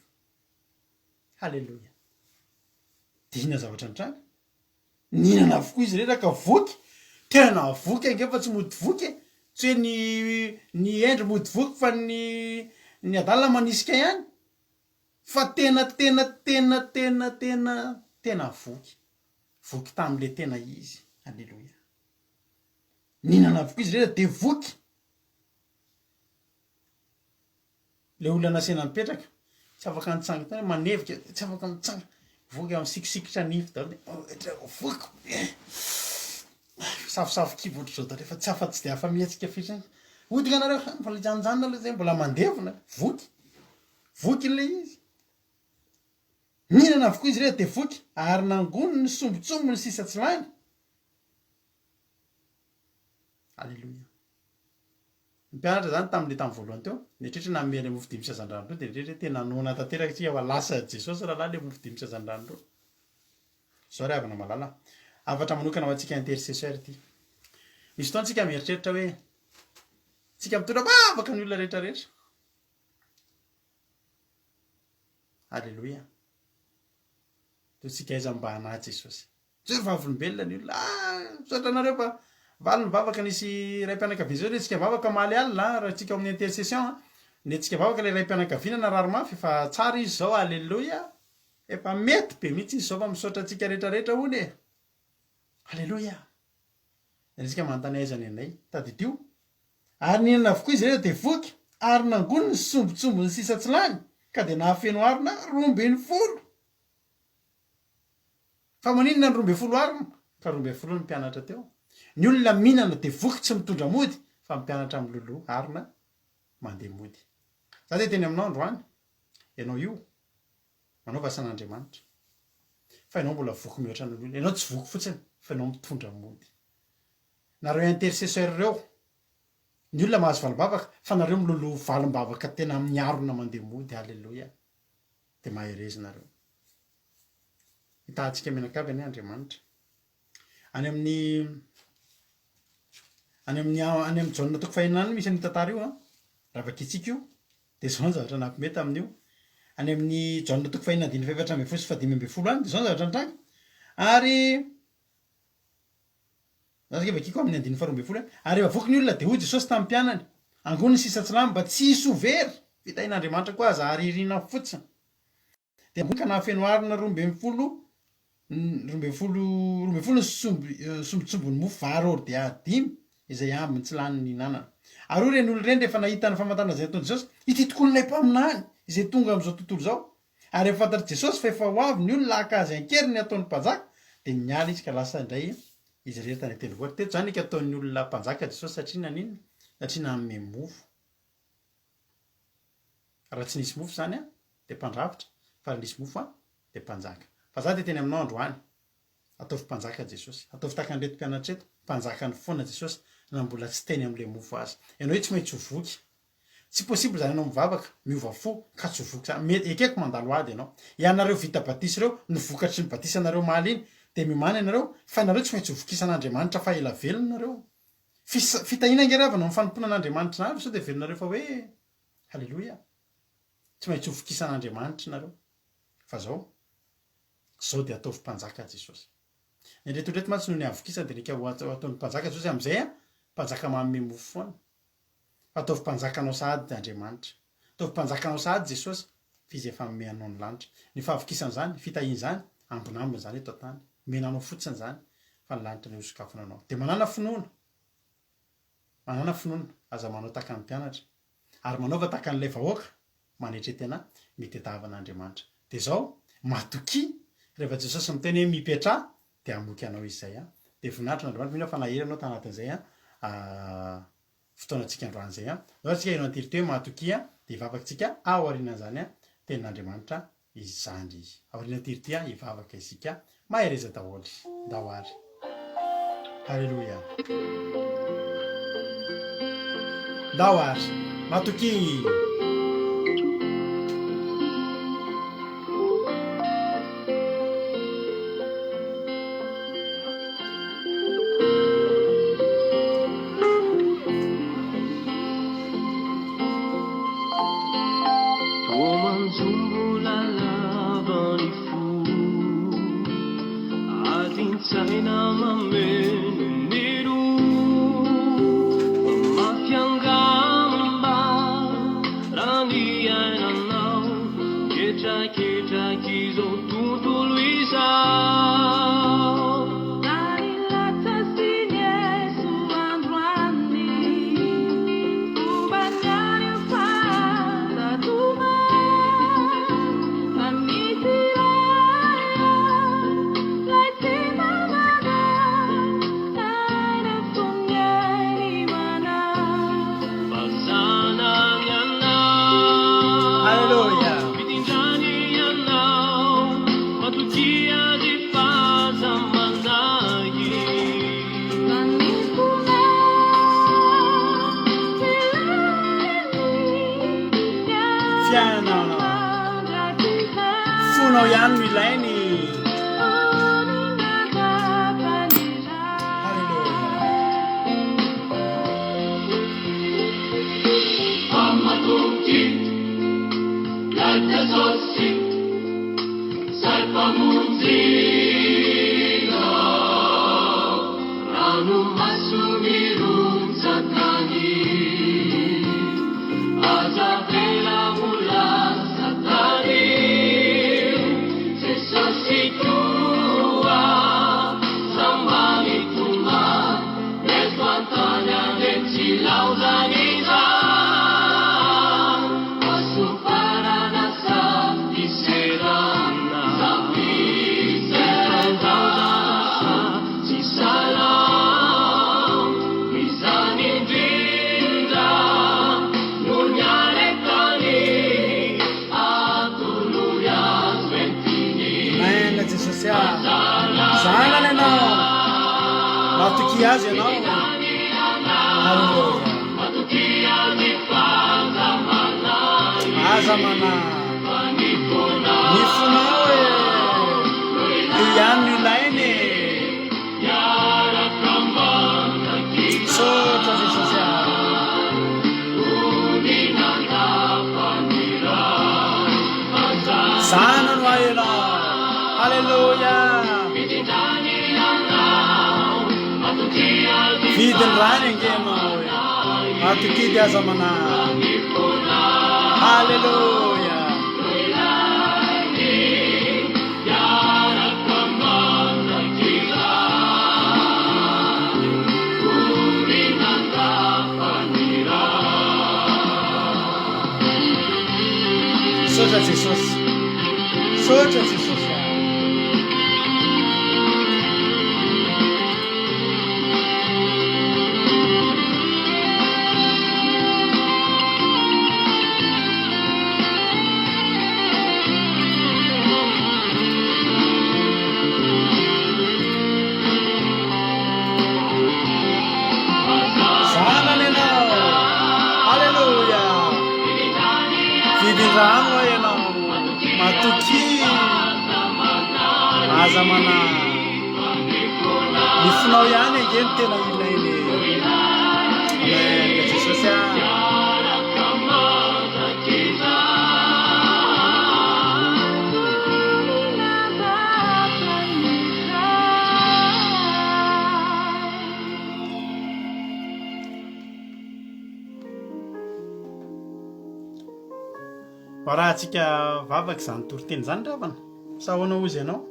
Haleloia. Dia inona zavatra nitranga? Nihinana avokoa izy rehetra ka voky, tena voky ange fa tsy mody voky e! Tsy hoe ny ny hendry mody voky fa ny ny adala manisika ihany fa tena tena tena tena tena tena voky, voky tamin'le tena izy, aleloia. Nihinana avokoa izy rehetra de voky. Le olona nasaina nipetraka, tsy afaka nitsanga tena manevika, tsy afaka mitsanga, voky misikisikitra nify daholo de voky be, misafosafo kibo ohatr'izao daholo efa tsy afa tsy de afa-mihetsika firy zany, hodika nareo fa mbola hijanonjanona aloha zay mbola mandevona, voky, voky le izy, mihinana avokoa izy ireo de voky ary nangoniny ny sombintsombiny sisa tsy lany, Aleloia. Ny mpianatra izany tamin'ilay tamin'ny voalohany teo, nieritreritra nanome ilay mofo dimy sy hazandrano ireo, dia nieritreritra hoe tena noana tanteraka isika fa lasa Jesosy rahalahy ilay mofo dimy sy hazandrano ireo. Izao ry havana malala, hafatra manokana ho antsika intercesseur ity. Misy fotoana isika mieritreritra hoe tsika mitondra vavaka ny olona rehetra rehetra. Aleloia. Toa tsika aiza mba hanahy Jesosy. Tsy vavolombelona ny olona. Ah, misaotra anareo fa valy ny vavaka nisy raim-pianakaviana zao netsika vavaka omaly alina ah, raha tsika ao amin'ny intercession ah, netsika vavaka ilay raim-pianakaviana narary mafy fa tsara izy zao aleloia, efa mety be mihitsy izy zao fa misaotra antsika rehetra rehetra hono e, aleloia. Dia tsika manontany aiza ny anay, tadidio. Ary nihinana avokoa izy rehetra dia voky, ary nangoniny ny sombintsombiny sisa tsy lany, ka dia nahafeno harona 12. Fa maninona ny 12 arina ka 12 ny mpianatra teo? Ny olona mihinana dia voky tsy mitondra mody fa ny mpianatra miloloha harona mandeha mody. Za dia hiteny aminao androany, ianao io manaova asan'Andriamanitra fa ianao mbola voky mihoatra noho ny olona, ianao tsy voky fotsiny fa ianao mitondra mody. Nareo intercesseur ireo, ny olona mahazo valim-bavaka fa nareo miloloha valim-bavaka tena amin'ny harona mandeha mody, aleloia, dia mahereza nareo. Hitahantsika mianakavy anie Andriamanitra. Any amin'ny any amin'ny any amin'ny Jaona toko fahenina any misy an'io tantara io an. Raha vakintsika io dia izao ny zavatra nampiomehy tamin'io. Any amin'ny Jaona toko fahenina andininy fahefatra ambin'ny folo sy fahadimy ambin'ny folo any dia izao ny zavatra nitranga. Ary Za ange vakiko amin'ny andininy faharoa ambin'ny folo hoe, Ary rehefa voky ny olona dia hoy Jesosy tamin'ny mpianany, Angony ny sisa tsy lany mba tsy hisy ho very. Fitahian'Andriamanitra koa aza aririna fotsiny. Dia ambony ka nahafeno harona 12 12 12 ny sombi sombintsombin'ny mofo vary hordea dimy, izay ambiny tsy lany nihinanana. Ary hoy ireny olona ireny rehefa nahita ny famantarana izay nataon'i Jesosy, Ity tokoa ilay mpaminany izay tonga amin'izao tontolo izao. Ary rehefa fantatr'i Jesosy fa efa ho avy ny olona haka azy an-keriny hataony mpanjaka, dia niala izy ka lasa indray izy irery tany an-tendrombohitra. Teto izany ika ataon'ny olona mpanjaka Jesosy satria naninona? Satria nanome mofo. Raha tsy nisy mofo izany an, dia mpandrafitra, fa raha nisy mofo an, dia mpanjaka. Fa za dia teny aminao androany, ataovy mpanjaka Jesosy. Ataovy tahaka an'ireto mpianatra ireto, mpanjakany foana Jesosy na mbola tsy teny amin'ilay mofo aza. Ianao io tsy maintsy ho voky. Tsy possible izany ianao mivavaka, miova fo, ka tsy ho voky izany. Mety, ekeko mandalo ady ianao. Ianareo vita batisa ireo, ny vokatry ny batisanareo omaly iny, dia miomàna ianareo, fa ianareo tsy maintsy ho vokisan'Andriamanitra fa ela velona nareo. Fis, fitahiana ange ry havana ny fanompoana an'Andriamanitra izany fa sao dia heverinareo fa hoe Haleloia. Tsy maintsy ho vokisan'Andriamanitra nareo. Fa zao, zao dia ataovy mpanjaka Jesosy. Ny an'ireto ireto mantsy noho ny havokisany dia neka ho ataony mpanjaka Jesosy amin'izay an, mpanjaka manome mofo foana. Fa ataovy mpanjakanao sahady Andriamanitra. Ataovy mpanjakanao sahady Jesosy fa Izy efa hanome anao ny lanitra. Ny fahavokisana izany, fitahiana izany, ambinambiny izany eto an-tany. Omena anao fotsiny izany fa ny lanitra anie hosokafana anao. Dia manàna finoana. Manàna finoana, aza manao tahaka ny mpianatra. Ary manaova tahaka an'ilay vahoaka, manetre tena, mitedava an'Andriamanitra. Dia izao, matokia, rehefa Jesosy miteny hoe mipetraha, dia hamoky anao Izy izay an. Dia voninahitry n'Andriamanitra, mino aho fa nahery ianao tanatin'izay an, fotoanantsika androany izay an. Ndao ary tsika hino an'ity hoe matokia, dia hivavaka tsika aorianan'izany an, tenin'Andriamanitra izany. Aorian'ity ity an, hivavaka isika. Mahereza daholo. Ndao ary. Haleloia. Ndao ary. Matokia. Toa manjombola lava ny fo, adin-tsaina. Tena mameno ny loha Fa mafy angamba raha ny iainanao Ketraketrak'izao tontolo izao. Na ny latsa sy ny eso androany Fomba ny anio fa aza tomany Fa misy iray Lay tsy mba manahy Aina fony ainy manahy. Fa zanany anao. Alléluia. Fitindrany anao. Matokia azy fa aza manahy. Fa ny fonao ilainy Fiainana. Mandrakizay. Fonao ihany no ilainy. Alléluia. Fa matoky lay Jesosy zay mpamonjinao. Ranomaso mirotsaka ny aza avela ho lasa tany. Jesosy koa samba mitomany eto an-tany anie tsy laozany izany. Fahasoparana sa fiserana, fiserana tsy salam. Izany indrindra no niaretany, atolory azy hoentiny. Amen Jesosy ah. Zanany ianao. Matokia azy ianao. Alléluia. Matokia azy fa aza manahy. Aza manahy. Ny fonao e. Io ihany no ilainy. Miaraka mandrakizay. Misaotra Jesosy ah. Zanany ho ahy ianao. Alléluia. Vidiny rany ange ianao e. Matokia dia aza manahy. Alléluia. Misaotra Jesosy. Misaotra Jesosy ah. Zanany ianao. Alléluia. Vidin-drano aho ianao. Matokia. Aza manahy. Ny fonao ihany ange no tena ilainy. Amen. Jesosy ah. Arahantsika vavaka izany toriteny izany ry havana? Sa ahoana hozy ianao?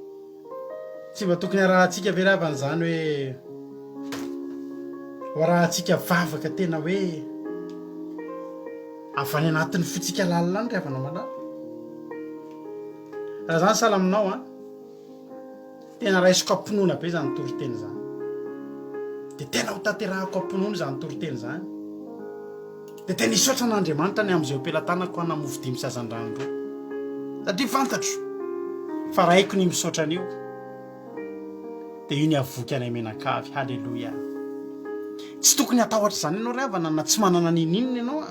Tsy mba tokony arahantsika ve ry havana izany hoe ho arahantsika vavaka tena hoe avy any anatin'ny fontsika lalina any ry havana malala? Raha izany sahala aminao an, tena raisiko am-pinoana be izany toriteny izany. Dia tena ho tanterahako am-pinoana izany toriteny izany. Dia tena hisaotra an'Andriamanitra ny amin'izay eo am-pelatanako aho namovo dimy sy hazandrano roa. Satria fantatro fa raiko ny misaotra an'io. Dia io ny havoky anay mianakavy. Haleloia. Tsy tokony hatahotra izany ianao ry havana na tsy manana n'inon'inona ianao a.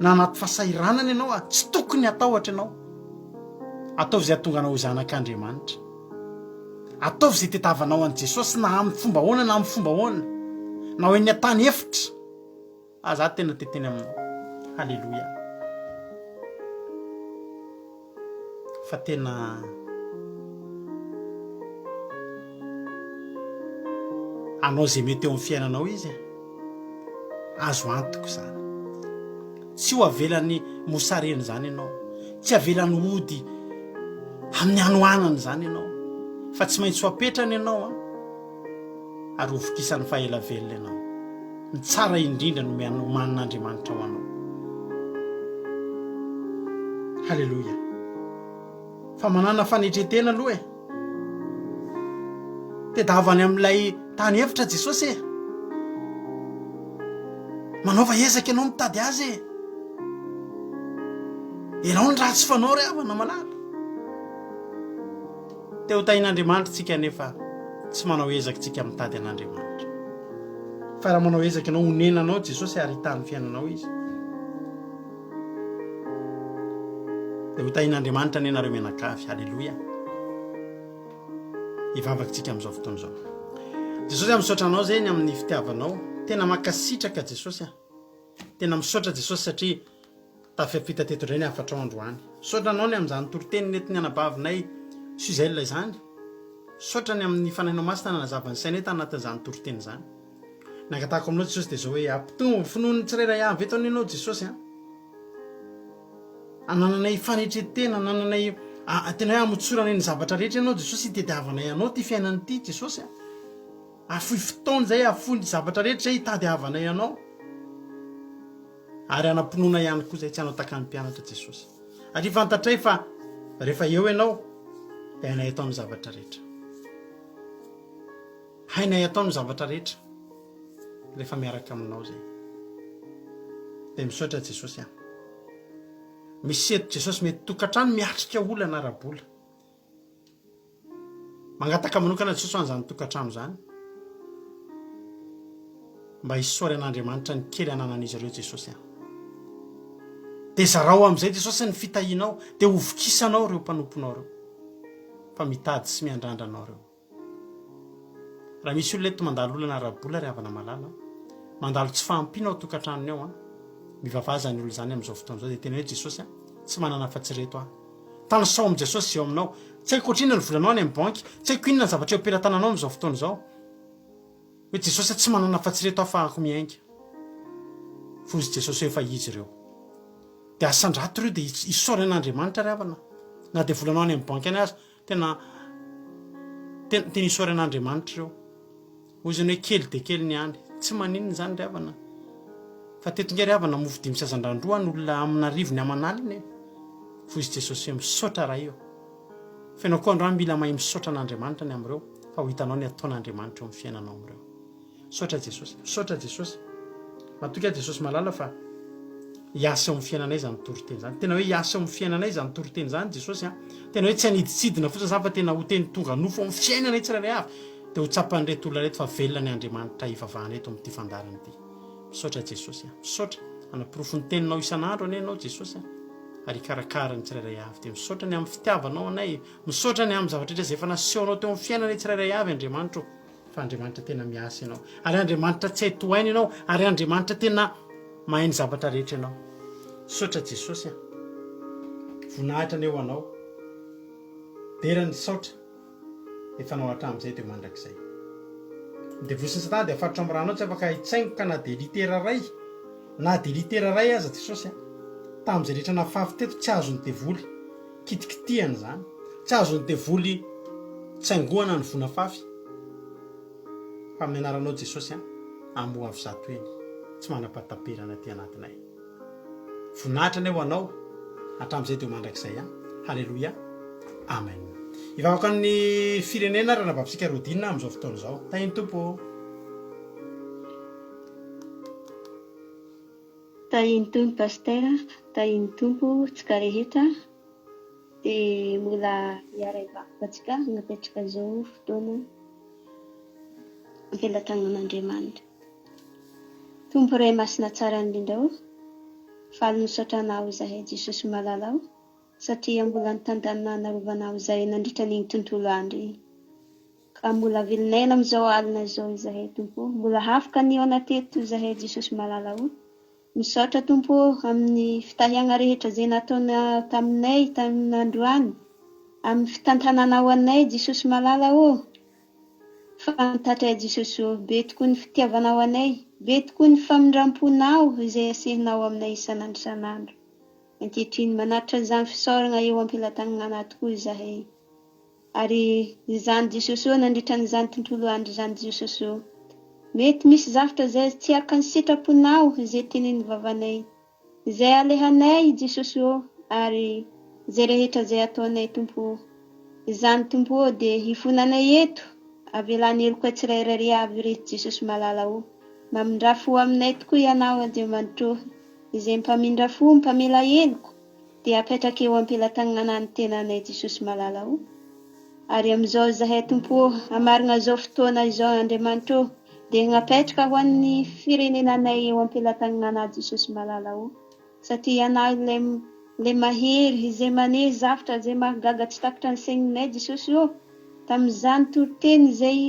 Na anaty fahasahiranana ianao a. Tsy tokony hatahotra ianao. Ataovy izay hahatonga anao ho zanak'Andriamanitra. Ataovy izay tediavanao an'i Jesosy na amin'ny fomba ahoana na amin'ny fomba ahoana. Na ho eny an-tany efitra. Ah za tena te teny aminao. Haleloia. Fa tena. Hanao izay mety eo amin'ny fiainanao Izy e. Azo antoka izany. Tsy ho avelany mosarena izany ianao. Tsy avelany hody amin'ny hanoanana izany ianao. Fa tsy maintsy ho apetrany ianao an, ary ho vokisany faha ela velona ianao. Ny tsara indrindra no omanin'Andriamanitra ho anao. Haleloia. Fa manàna fanetren-tena aloha e. Tedavo any amin'ilay tany efitra Jesosy e. Manaova ezaka ianao mitady azy e. Ianao ny ratsy fanao ry havana malala. Te ho tahin'Andriamanitra tsika nefa tsy manao ezaka tsika mitady an'Andriamanitra. Fa raha manao ezaka ianao honenanao Jesosy ary hitahy ny fiainanao Izy. Dia ho tahin'Andriamanitra anie nareo mianakavy. Haleloia. Hivavaka tsika amin'izao fotoana izao. Jesosy a misaotra anao zay ny amin'ny fitiavanao. Tena mankasitraka Jesosy a. Tena misaotra Jesosy satria tafiampita teto indray ny hafatrao androany. Misaotra anao ny amin'izany toriteny nentin'ny anabavinay Suzelle izany. Misaotra ny amin'ny Fanahinao Masina nanazava ny sainay tanatin'izany toriteny izany. Ny angatahako aminao Jesosy dia izao hoe ampitombo finoan'ny tsirairay avy eto anie ianao Jesosy a. Anananay fanetren-tena, anananay tena hoe amotsoranay ny zavatra rehetra ianao Jesosy, hitadiavanay anao ity fiainana ity Jesosy a. Afoy fotoana izay, afoy ny zavatra rehetra izay hitadiavanay anao. Ary hanam-pinoana ihany koa izay tsy hanao takan'ny mpianatra Jesosy. Ary fantatray fa rehefa eo ianao dia hainay atao ny zavatra rehetra. Hainay atao ny zavatra rehetra rehefa miaraka aminao zay. Dia misaotra Jesosy an. Misy eto Jesosy mety tokantrano miatrika olana ara-bola. Mangataka manokana Jesosy ho an'izany tokantrano izany. Mba hisaory an'Andriamanitra ny kely ananan'izy ireo Jesosy an. Dia zarao amin'izay Jesosy ny fitahianao, dia ho vokisanao ireo mpanomponao ireo. Fa mitady sy miandrandra anao ireo. Raha misy olona eto mandalo olana ara-bola ry havana malala an, mandalo tsy fahampiana ao an-tokantranony ao an, mivavaha izany olona izany amin'izao fotoana izao dia tena hoe Jesosy an, tsy manana afa-tsy ireto aho. Tanisao amin'i Jesosy izay eo aminao. Tsy haiko ohatrinona ny volanao any amin'ny banky, tsy haiko inona ny zavatra eo am-pelatananao amin'izao fotoana izao. Hoe Jesosy an, tsy manana afa-tsy ireto aho ahafahako miainga. Fozy Jesosy hoe efa izy ireo. Dia asandrato ireo dia isaorana an'Andriamanitra ry havana. Na dia volanao any amin'ny banky any aza, Tena tena tena isaorana Andriamanitra ireo. Hoy izy hoe kely dia kely ny any. Tsy maninona izany ry havana. Fa teto nge ry havana mofo dimy sy hazandrano roa ny olona amin'arivony aman'alina e. Hoy izy Jesosy hoe misaotra Ray ô. Fa ianao koa androany mila mahay misaotra an'Andriamanitra ny amin'ireo fa ho hitanao ny ataon'Andriamanitra eo amin'ny fiainanao amin'ireo. Misaotra Jesosy. Misaotra Jesosy. Matoky aho Jesosy malala fa hiasa eo amin'ny fiainanay izany toriteny izany. Tena hoe hiasa eo amin'ny fiainanay izany toriteny izany Jesosy a. Tena hoe tsy hanidintsidina fotsiny izany fa tena ho teny tonga nofo ao amin'ny fiainanay tsirairay avy. Dia ho tsapan'ireto olona ireto fa velona ny Andriamanitra hivavahana eto amin'ity fandaharana ity. Misaotra Jesosy a. Misaotra. Hanaporofo ny teninao isan'andro anie ianao Jesosy a. Ary hikarakara ny tsirairay avy. Dia misaotra ny amin'ny fitiavanao anay. Misaotra ny amin'ny zavatra rehetra izay efa nasehonao teo amin'ny fiainanay tsirairay avy Andriamanitra o. Fa Andriamanitra tena miasa Ianao. Ary Andriamanitra tsy hay tohaina Ianao. Ary Andriamanitra tena mahay ny zavatra rehetra Ianao. Misaotra Jesosy a. Voninahitra anie ho Anao. Dera ny saotra efa Anao hatramin'izay dia ho mandrakizay. Ny devoly sy ny satana dia afaritra amin'ny ranao tsy afaka hitsaingoka na dia litera iray na dia litera iray aza Jesosy a. Tamin'izay rehetra nafafy teto tsy azon'ny devoly kitikitihana izany. Tsy azon'ny devoly tsaingohana ny voa nafafy. Fa amin'ny anaranao Jesosy an, amoha avy zato eny, tsy manam-pahataperana aty anatinay. Voninahitra anie ho Anao hatramin'izay dia ho mandrakizay an. Haleloia. Amen. Hivavaka ny firenena ary anabavintsika Rodina amin'izao fotoana izao. Tahin'ny Tompo ô. Tahin'ny Tompo Pasteur, tahin'ny Tompo tsika rehetra. Dia mbola hiara-hivavaka antsika hanapetraka izao fotoana am-pelatanan'Andriamanitra. Tompo Ray Masina Tsara Indrindra ô, faly misaotra Anao izahay Jesosy Malala ô, satria mbola nitantanana narovanao izahay nandritra an'igny tontolo andro igny. Ka mbola velon'aina amin'izao alina izao izahay Tompo ô, mbola hafaka nihaona teto izahay Jesosy Malala ô. Misaotra Tompo ô amin'ny fitahiagna rehetra izay nataonao taminay tamin'androany, amin'ny fitantananao anay Jesosy Malala ô. Fantatray Jesosy ô, be tokoa ny fitiavanao anay, be tokoa ny famindram-ponao izay asehinao aminay isan'andro isan'andro. Ankehitriny, manatitra izany fisaorana eo am-pelatanana tokoa izahay. Ary izany Jesosy ô, nandritra an'izany tontolo andro izany Jesosy ô, mety misy zavtra izay tsy araka ny sitraponao izay tenenin'ny vavanay, Izay alehanay Jesosy ô ary izay rehetra izay ataonay Tompo ô. Izany Tompo ô dia hifonanay eto avelany heloka tsirairay avy ireto Jesosy malala ô. Mamindrà fo aminay tokoa Ianao Andriamanitra ô izay mpamindra fo mpamela heloka dia apetraka eo ampelatagnana ny tenanay Jesosy malala ô. Ary amin'izao izahay Tompo ô hamarigna izao fotoana izao Andriamanitra ô dia hagnapetraka ho an'ny firenenanay eo ampelatagnanà Jesosy malala ô satria Ianao ilay ilay mahery izay maneho zavtra izay mahagaga tsy takatra ny saigninay Jesosy ô tamin'izany toriteny izay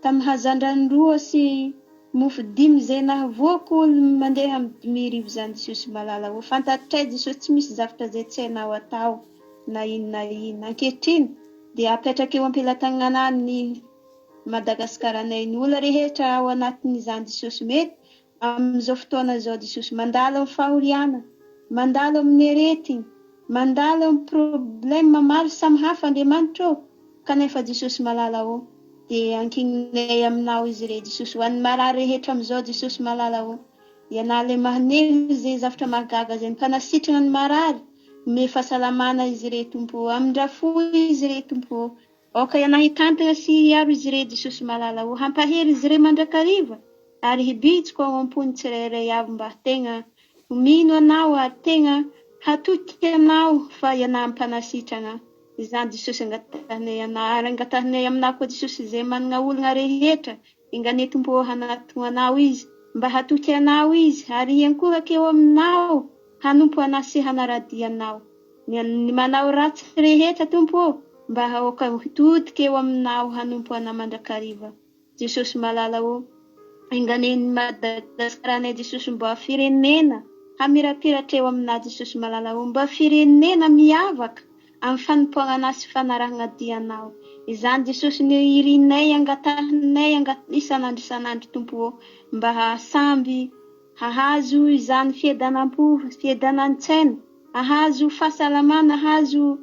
Tamin'ny hazandrano roa sy mofo dimy izay nahavoako olo mandeha amin'ny 5000 izany Jesosy malala ô fantatray Jesosy tsy misy zavtra izay tsy hainao atao na ino na ino ankehitriny dia apetraka eo ampelatagnana ny Madagasikaranay ny ola rehetra ao anatin'izany Jesosy mety Amin'izao fotoana izao Jesosy mandalo amin'ny fahoriana, mandalo amin'ny aretigny, mandalo amin'ny problème maro samy hafa Andriamanitra ô, kanefa Jesosy malala ô, dia ankininay aminao izy irey Jesosy, ho an'ny marary rehetra amin'izao Jesosy malala ô, Ianao ilay maneho izay zavtra mahagaga izay, mpanasitrana ny marary, omeo fahasalamana izy irey Tompo ô, amindra fo izy irey Tompo ô, Aoka Ianao hitantana sy hiaro izy irey Jesosy malala o, hampahery izy irey mandrakariva ary hibitsiko ao am-pony tsirairay avy mba tegna ho mino Anao ary tegna hatoky Anao fa Ianao mpanasitragna izany Jesosy angatahinay Anao ary angatahinay Aminao koa Jesosy izay managna olagna rehetra enganie Tompo o hanatogna Anao izy mba hatoky Anao izy ary hiankohaka eo Aminao hanompo Anao sy hanaradia Anao. Ny manao ratsy rehetra Tompo ô mba aoka hitodika eo aminao hanompo anao mandrakariva Jesosy malala ô enganie ny Madagascar-nay Jesosy mba firenena hamirapiratra eo aminao Jesosy malala ô mba firenena miavaka amin'ny fanompoagna anao sy fanarahagna dia anao izany Jesosy no irinay angatahinay isan'andro isan'andro Tompo ô mba hahasamby hahazo izany fiadanam-po fiadanan-tsaina Hahazo fahasalamana hahazo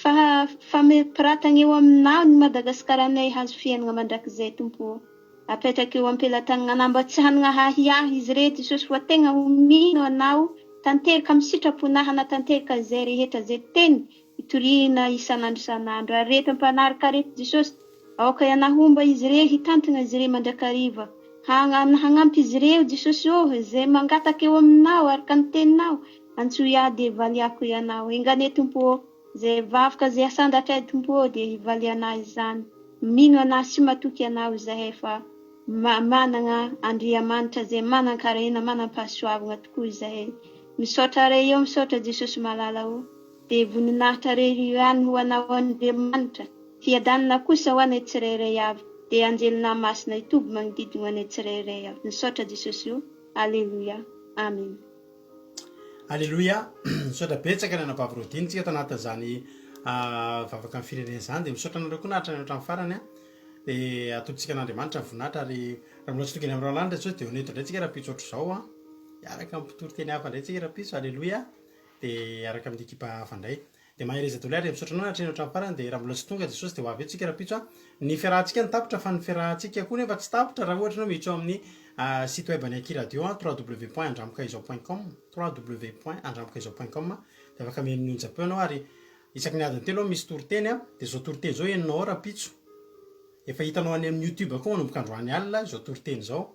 faha famepiratagna eo aminao ny Madagasikaranay hahazo fiainagna mandrakizay Tompo ô. Apetraka eo ampelatagnanao mba tsy hanagna ahiahy izy rey Jesosy fa tegna ho mino Anao tanteraka amin'ny sitraponao hanatanteraka izay rehetra izay teny itoriana isan'andro isan'andro ary reto ampanaraka reto Jesosy aoka Ianao homba izy ireo hitantagna izy ireo mandrakariva hagnampy izy ireo Jesosy ô izay mangataka eo aminao araka ny teninao Antsoy ahy dia hivaliako Ianao. Enga anie Tompo ô, izay vavaka izay asandratray Tompo ô dia hivalianà izany. Mino Anà sy matoky Anao izahay fa managna Andriamanitra izay manan-karena, manam-pahasoavagna tokoa izahay. Misaotra Ray ô, misaotra Jesosy malala ô. Dia voninahitra rery ihany ho Anao Andriamanitra. Fiadanana kosa ho anay tsirairay avy. Dia Anjelinà Masina hitoby magnodidigna anay tsirairay avy. Misaotra Jesosy ô. Aleloia. Amen. Aleloia! Misaotra betsaka ny anabavy Rodine tsika tanatin'izany vavaka ny firenena izany dia misaotra anareo koa nahatrany hatramin'ny farany an! Dia atolotsika an'Andriamanitra ny voninahitra ary raha mbola tsy tonga eny amin'ny rahalahy Jesosy dia ho eto indray tsika rahampitso ohatr'izao an! Hiaraka amin'ny mpitory teny hafa indray tsika rahampitso, aleloia! Dia hiaraka amin'ny ekipa hafa indray. Dia mahereza daholo ary misaotra anao natrehina hatramin'ny farany dia raha mbola tsy tonga Jesosy dia ho avy eto tsika rahampitso a. Ny fiarahantsika no tapitra fa ny fiarahantsika koa nefa tsy tapitra raha ohatra ianao miditra ao amin'ny site web an'i Aky Radio a, www point andramokaizao point com, www point andramokaizao point com dia afaka mihaino ny onjam-peo ianao ary isaky ny adiny telo aho misy toriteny a, dia izao toriteny izao henonao ao rahampitso. Efa hitanao any amin'ny youtube koa manomboka androany alina izao toriteny izao.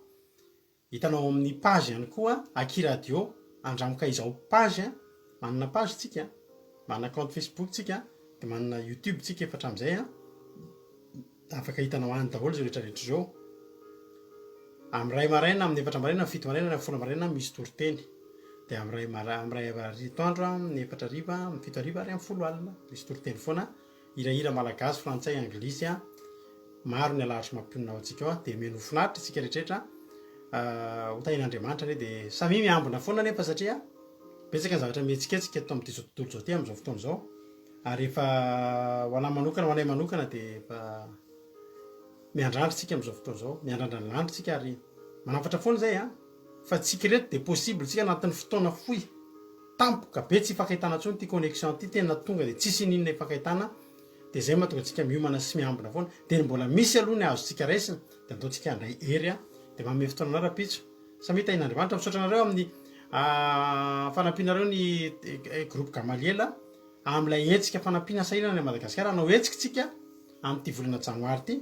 Hitanao ao amin'ny page ihany koa Aky Radio andramoka izao page a, manana page tsika, manana compte Facebook tsika, dia manana YouTube tsika efa hatramin'izay a, afaka hitanao any daholo izao rehetra rehetra izao. Amin'ny iray maraina, amin'ny efatra maraina, amin'ny fito maraina, amin'ny folo maraina misy toriteny. Dia amin'ny iray mara- amin'ny iray atoandro, amin'ny efatra hariva, amin'ny fito hariva ary amin'ny folo alina misy toriteny foana. Hirahira malagasy, frantsay, anglisy a. Maro ny alahatra mampionona ao antsika ao a. Dia mino ho finaritra isika rehetrarehetra. Ho tahian'Andriamanitra anie dia samia miambina foana anefa satria betsaka ny zavatra mihetsiketsika eto amin'ity izao tontolo izao ity amin'izao fotoana izao. Ary efa ho anah manokana, ho anay manokana dia efa. Miandrandra isika amin'izao fotoana izao, miandrandra ny lanitra isika ary manafatra foana izay an! Fa tsika ireto dia possible tsika anatin'ny fotoana fohy, tampoka be tsy ifankahitana intsony ity connexion ity, tena tonga dia tsisy ininona ifankahitana, dia izay mahatonga antsika miomana sy miambina foana, dia ny mbola misy aloha ny azontsika raisina dia andao tsika handray hery an! Dia manome fotoana anareo rahampitso. Samia tahin'Andriamanitra, misaotra anareo amin'ny fanampianareo ny groupe Gamaliela amin'ilay hetsika fanampiana sahirana any Madagasikara, hanao hetsika tsika amin'ity volana janoary ity.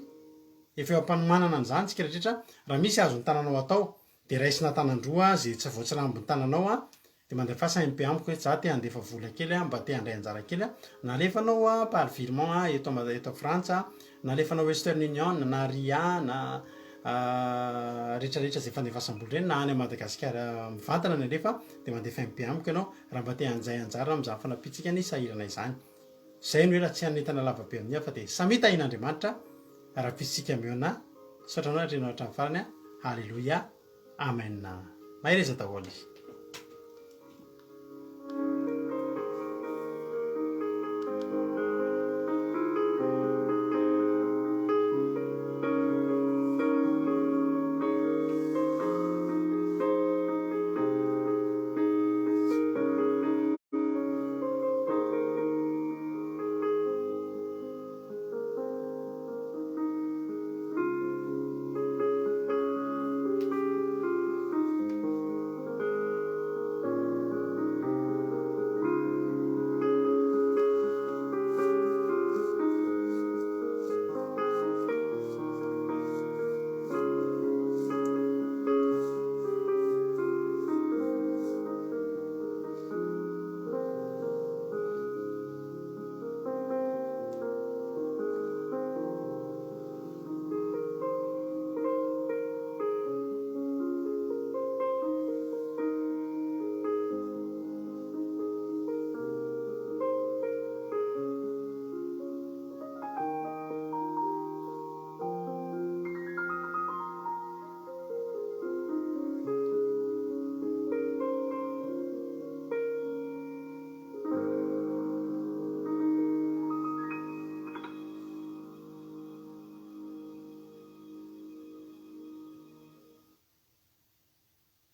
Efa eo am-panomanana an'izany isika rehetra, raha misy azon'ny tananao atao dia raisina an-tanan-droa izay tsy voatsirambin'ny tananao an, dia mandefasa MP amiko hoe za te handefa vola kely an, mba te handray anjara kely an, na alefanao an par virement an eto eto Frantsa, na alefanao Western Union na Ria na rehetra rehetra izay fandefasam-bola ireny na any Madagasikara mivantana ny alefa dia mandefa MP amiko ianao raha mba te hanjay anjara amin'izany fanampiantsika ny sahirana izany. Zay no ela tsy hanentana lava be amin'ia fa dia samia tahin'Andriamanitra raha fisika mihaona Misaotra anao natrehinao hatramin'ny farany a Haleloia Amen Mahereza daholo.